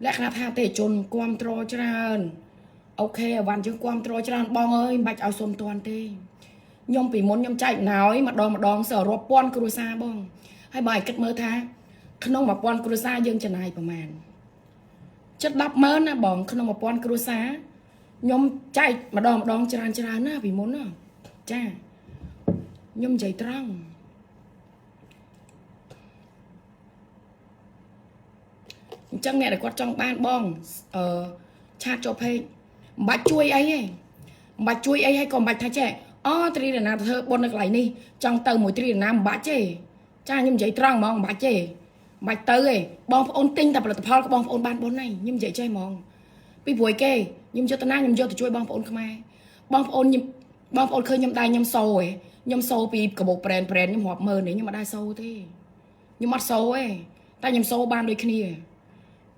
លក្ខណៈថាទេជនគ្រប់ត្រច្រើន OK អវ៉ាន់យើងគ្រប់ត្រច្រើនបងអើយមិនបាច់ឲ្យសុំតាន់ទេខ្ញុំពីមុនខ្ញុំចែកណយម្ដងម្ដងសរាប់ពាន់គ្រួសារបងហើយបើឲ្យគិតមើលថាក្នុង1000គ្រួសារយើងចំណាយប្រមាណចិត្ត100000ណាបងក្នុង1000គ្រួសារខ្ញុំចែកម្ដងម្ដងច្រើនច្រើនណាពីមុនណាចាខ្ញុំនិយាយត្រង់អញ្ចឹងអ្នកដែលគាត់ចង់បានបងអឺ chat ចូល page មិនបាច់ជួយអីទេមិនបាច់ជួយអីហើយក៏មិនបាច់ថាចេះអូត្រីរណាទៅធ្វើបុណ្យនៅកន្លែងនេះចង់ទៅមួយត្រីរណាមិនបាច់ទេចាខ្ញុំនិយាយត្រង់ហ្មងមិនបាច់ទេមិនបាច់ទៅទេបងប្អូនទិញតែផលិតផលក៏បងប្អូនបានបុណ្យហើយខ្ញុំនិយាយចេះហ្មងពីព្រោះគេខ្ញុំយកទៅណាខ្ញុំយកទៅជួយបងប្អូនខ្មែរបងប្អូនខ្ញុំបងប្អូនឃើញខ្ញុំដែរខ្ញុំសូឯងខ្ញុំសូពីកាបូបប្រែនប្រែនខ្ញុំរាប់ម៉ឺនទេខ្ញុំអត់ដែរសូទេខ្ញុំអត់សូទេតែខ្ញុំសូបានដូចគ្នា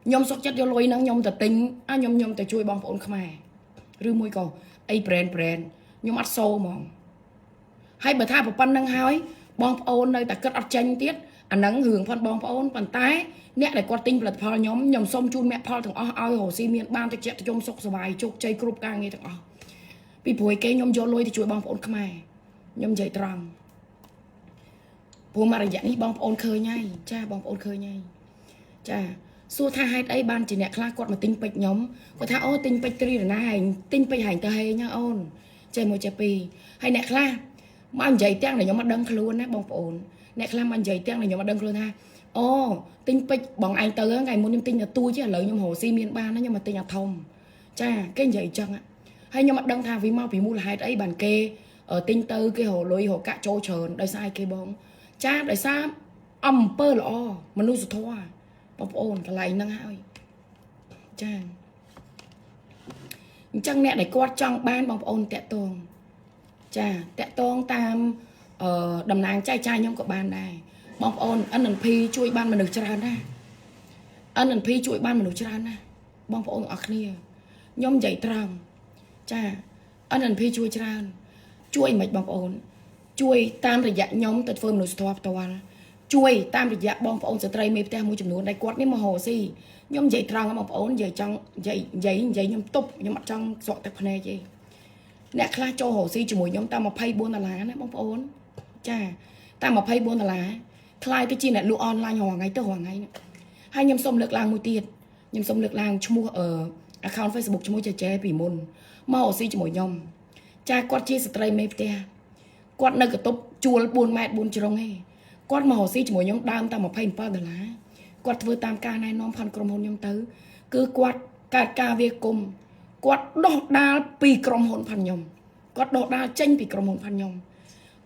ខ្ញុំសុកចិត្តយកលុយហ្នឹងខ្ញុំទៅទិញអាខ្ញុំខ្ញុំទៅជួយបងប្អូនខ្មែរឬមួយក៏អីប្រែនប្រែនខ្ញុំអត់សូហ្មងហើយបើថាប៉ុណ្្នឹងហើយបងប្អូននៅតែគិតអត់ចេញទៀតអាហ្នឹងរឿងផុនបងប្អូនប៉ុន្តែអ្នកដែលគាត់ទិញផលិតផលខ្ញុំខ្ញុំសូមជូនមគ្គផលទាំងអស់ឲ្យរស់ស៊ីមានបានតិចតិចសុខសប្បាយជោគជ័យគ្រប់ការងារទាំងអស់ពីព្រោះគេខ្ញុំយកលុយទៅជួយបងប្អូនខ្មែរខ្ញុំនិយាយត្រង់ព្រោះមករយៈនេះបងប្អូនឃើញហើយចាបងប្អូនឃើញហើយចាសួរថាហេតុអីបានជាអ្នកខ្លះគាត់មកទិញពេជ្រខ្ញុំគាត់ថាអូទិញពេជ្រត្រីរណាហែងទិញពេជ្រហែងទៅហេងណាអូនចេះមួយចេះពីរហើយអ្នកខ្លះមកនិយាយទាំងដែលខ្ញុំអត់ដឹងខ្លួនណាបងប្អូនអ្នកខ្លះមកនិយាយទាំងដែលខ្ញុំអត់ដឹងខ្លួនថាអូទិញពេជ្របងឯងទៅថ្ងៃមុនខ្ញុំទិញតែទូចឥឡូវខ្ញុំរកស៊ីមានបានណាខ្ញុំមកទិញអាធំចាគេនិយាយអញ្ចឹងហើយខ្ញុំអត់ដឹងថាវាមកពីមូលហេតុអីបានគេទិញទៅគេរកលុយរកកាក់ចូលច្រើនដោយសារអីគេបងចាដោយសារអំពើល្អមនុស្សធម៌បងប្អូនកន្លែងហ្នឹងហើយចាអញ្ចឹងអ្នកដែលគាត់ចង់បានបងប្អូនតាក់ទងចាតាក់ទងតាមតំណាងចែកចាយខ្ញុំក៏បានដែរបងប្អូន NNP ជួយបានមនុស្សច្រើនណាស់ NNP ជួយបានមនុស្សច្រើនណាស់បងប្អូនទាំងអស់គ្នាខ្ញុំនិយាយត្រង់ចា NNP ជួយច្រើន ជួយមិនបងប្អូន ជួយតាមរយៈខ្ញុំទៅធ្វើមនុស្សធម៌ផ្ទាល់ជួយតាមរយៈបងប្អូនស្ត្រីមេផ្ទះមួយចំនួនដែលគាត់នេះមករកស៊ីខ្ញុំនិយាយត្រង់បងប្អូននិយាយចង់និយាយនិយាយនិយាយខ្ញុំទប់ខ្ញុំអត់ចង់ស្រក់ទឹកភ្នែកទេអ្នកខ្លះចូលរកស៊ីជាមួយខ្ញុំតាម24ដុល្លារណាបងប្អូនចាតាម24ដុល្លារក្លាយទៅជាអ្នកលក់អនឡាញរាល់ថ្ងៃទៅរាល់ថ្ងៃហ្នឹងហើយខ្ញុំសូមលើកឡើងមួយទៀតខ្ញុំសូមលើកឡើងឈ្មោះអឺ account Facebook ឈ្មោះចែចែពីមុនមករកស៊ីជាមួយខ្ញុំចាគាត់ជាស្ត្រីមេផ្ទះគាត់នៅកន្ទប់ជួល4ម៉ែត្រ4ជ្រុងឯងគាត់មករកស៊ីជាមួយខ្ញុំដើមតែ27ដុល្លារគាត់ធ្វើតាមការណែនាំផាន់ក្រុមហ៊ុនខ្ញុំទៅ គឺគាត់កើតការវាគុំគាត់ដោះដាលពីក្រុមហ៊ុនផាន់ខ្ញុំគាត់ដោះដាលចេញពីក្រុមហ៊ុនផាន់ខ្ញុំ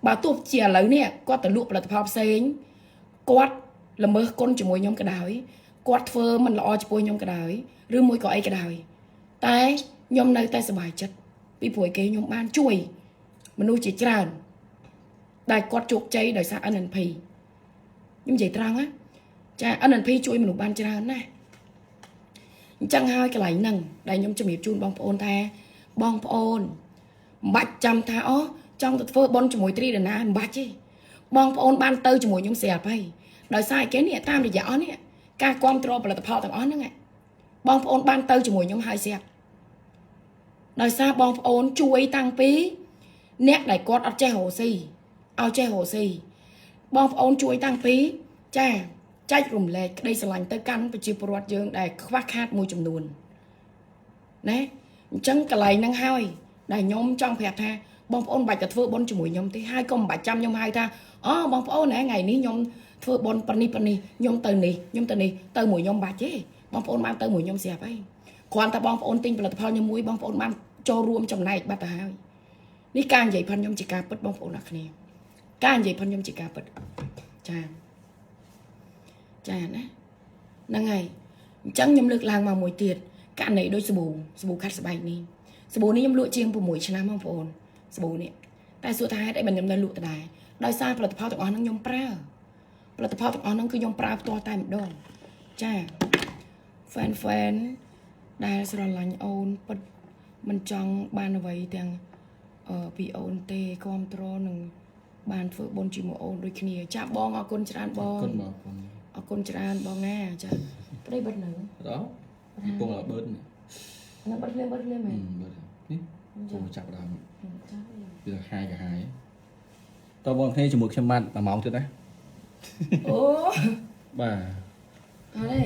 បើទោះជាឥឡូវនេះគាត់ទៅលក់ផលិតផលផ្សេងគាត់ល្មើសគុណជាមួយខ្ញុំក៏ដោយគាត់ធ្វើមិនល្អចំពោះខ្ញុំក៏ដោយឬមួយក៏អីក៏ដោយតែខ្ញុំនៅតែសប្បាយចិត្តពីព្រោះគេខ្ញុំបានជួយមនុស្សជាច្រើនដែលគាត់ជោគជ័យដោយសារ NNP ខ្ញុំនិយាយត្រង់ណាចា NNP ជួយមនុស្សបានច្រើនណាស់អញ្ចឹងហើយកន្លែងហ្នឹងដែលខ្ញុំជំរាបជូនបងប្អូនថាបងប្អូនមិនបាច់ចាំថាអូចង់ទៅធ្វើបុណ្យជាមួយត្រីដណាមិនបាច់ទេបងប្អូនបានទៅជាមួយខ្ញុំស្រាប់ហើយដោយសារឯគេនេះតាមរយៈអស់នេះការគ្រប់គ្រងផលិតផលទាំងអស់ហ្នឹងបងប្អូនបានទៅជាមួយខ្ញុំហើយស្រាប់ដោយសារបងប្អូនជួយតាំងពីអ្នកដែលគាត់អត់ចេះរកស៊ីឲ្យចេះរកស៊ីបងប្អូនជួយតាំងពីចាចែករំលែកក្តីស្រឡាញ់ទៅកាន់ប្រជាពលរដ្ឋយើងដែលខ្វះខាតមួយចំនួនណាអញ្ចឹងកន្លែងហ្នឹងហើយដែលខ្ញុំចង់ប្រាប់ថាបងប្អូនមិនបាច់ទៅធ្វើបុណ្យជាមួយខ្ញុំទេហើយក៏មិនបាច់ចាំខ្ញុំហៅថាអូបងប្អូនថ្ងៃនេះខ្ញុំធ្វើបុណ្យប៉ុណ្នេះប៉ុណ្នេះខ្ញុំទៅនេះខ្ញុំទៅនេះទៅមួយខ្ញុំបាច់ទេបងប្អូនបានទៅមួយខ្ញុំស្រាប់ហើយគ្រាន់តែបងប្អូនទិញផលិតផលខ្ញុំមួយបងប្អូនបានចូលរួមចំណែកបាត់ទៅហើយនេះការនិយាយផាន់ខ្ញុំជាការពិតបងប្អូនអរគ្នាការនិយាយផាន់ខ្ញុំជាការពិតចាចាណាហ្នឹងហើយអញ្ចឹងខ្ញុំលើកឡើងមកមួយទៀតករណីដូចសាប៊ូសាប៊ូខាត់ស្បែកនេះសាប៊ូនេះខ្ញុំលក់ជាង6ឆ្នាំបងប្អូនសាប៊ូនេះតែសួរថាហេតុអីបានខ្ញុំនៅលក់ដដែលដោយសារផលិតផលទាំងអស់ហ្នឹងខ្ញុំប្រើផលិតផលទាំងអស់ហ្នឹងគឺខ្ញុំប្រើផ្ទាល់តែម្ដងចា fan fan ដែលស្រឡាញ់អូនពិតមិនចង់បានអ្វីទាំងអឺពីអូនទេគ្រប់ត្រនឹងបានធ្វើបុណ្យជាមួយអូនដូចគ្នាចាបងអរគុណច្រើនបង អរគុណបងប្អូន អរគុណច្រើនបងណាចាប្តីបិទនៅ ដល់កំពុងបឺតនេះ នៅបិទភ្លាមបិទភ្លាមមែន បឺតនេះកំពុងចាប់ដើម ចា វាហាយកាហាយតើបងគ្នាជាមួយខ្ញុំបាន1ម៉ោងទៀតណា អូ បាទ អរេ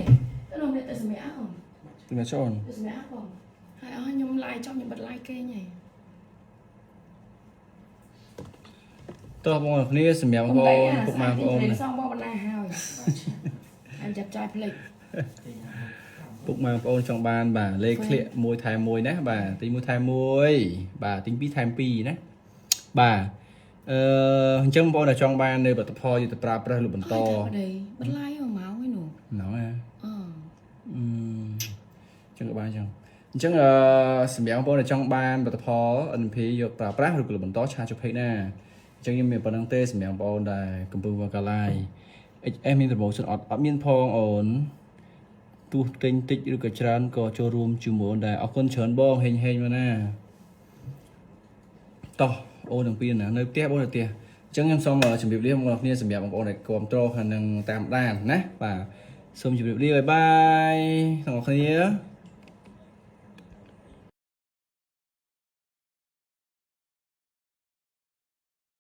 ទៅនំនេះទៅសម្រាប់អូន ទៅមកចូល ទៅសម្រាប់បងហើយអស់ខ្ញុំ live ចប់ខ្ញុំបិទ live គេងហើយ តោះបងប្អូនគ្នាសម្រាប់បងប្អូនពុកម៉ែបងប្អូន សងបងបណ្ណាហើយអញចាប់ចាយភ្លេច ពុកម៉ែបងប្អូនចង់បានបាទលេខក្លៀក1ថែម1ណាបាទទី1ថែម1បាទទី2ថែម2ណាបាទអឺអញ្ចឹងបងប្អូនដែលចង់បាននៅផលិតផលយកទៅប្រើប្រាស់លុបបន្ត ប្តីបិទ live មកម៉ោងហើយនោះ ហ្នឹងណា អឺ អឺចឹងក៏បានចឹងអញ្ចឹងអឺសម្រាប់បងប្អូនដែលចង់បានផលិតផល NP យកប្រើប្រាស់ឬក៏លុបបន្តឆាចុះ page ណាអញ្ចឹងខ្ញុំមានប៉ុណ្្នឹងទេសម្រាប់បងប្អូនដែលកំពុងវកឡាយ XS មាន promotion អត់អត់មានផងអូនទោះទិញតិចឬក៏ច្រើនក៏ចូលរួមជាមួយដែរអរគុណច្រើនបងហេងហេងមកណាតោះអូនទាំងពីរណានៅផ្ទះបងនៅផ្ទះអញ្ចឹងខ្ញុំសូមជម្រាបលាបងប្អូនគ្នាសម្រាប់បងប្អូនដែលគាំទ្រខាងនឹងតាមដានណាបាទសូមជម្រាបលា bye bye ទាំងអស់គ្នា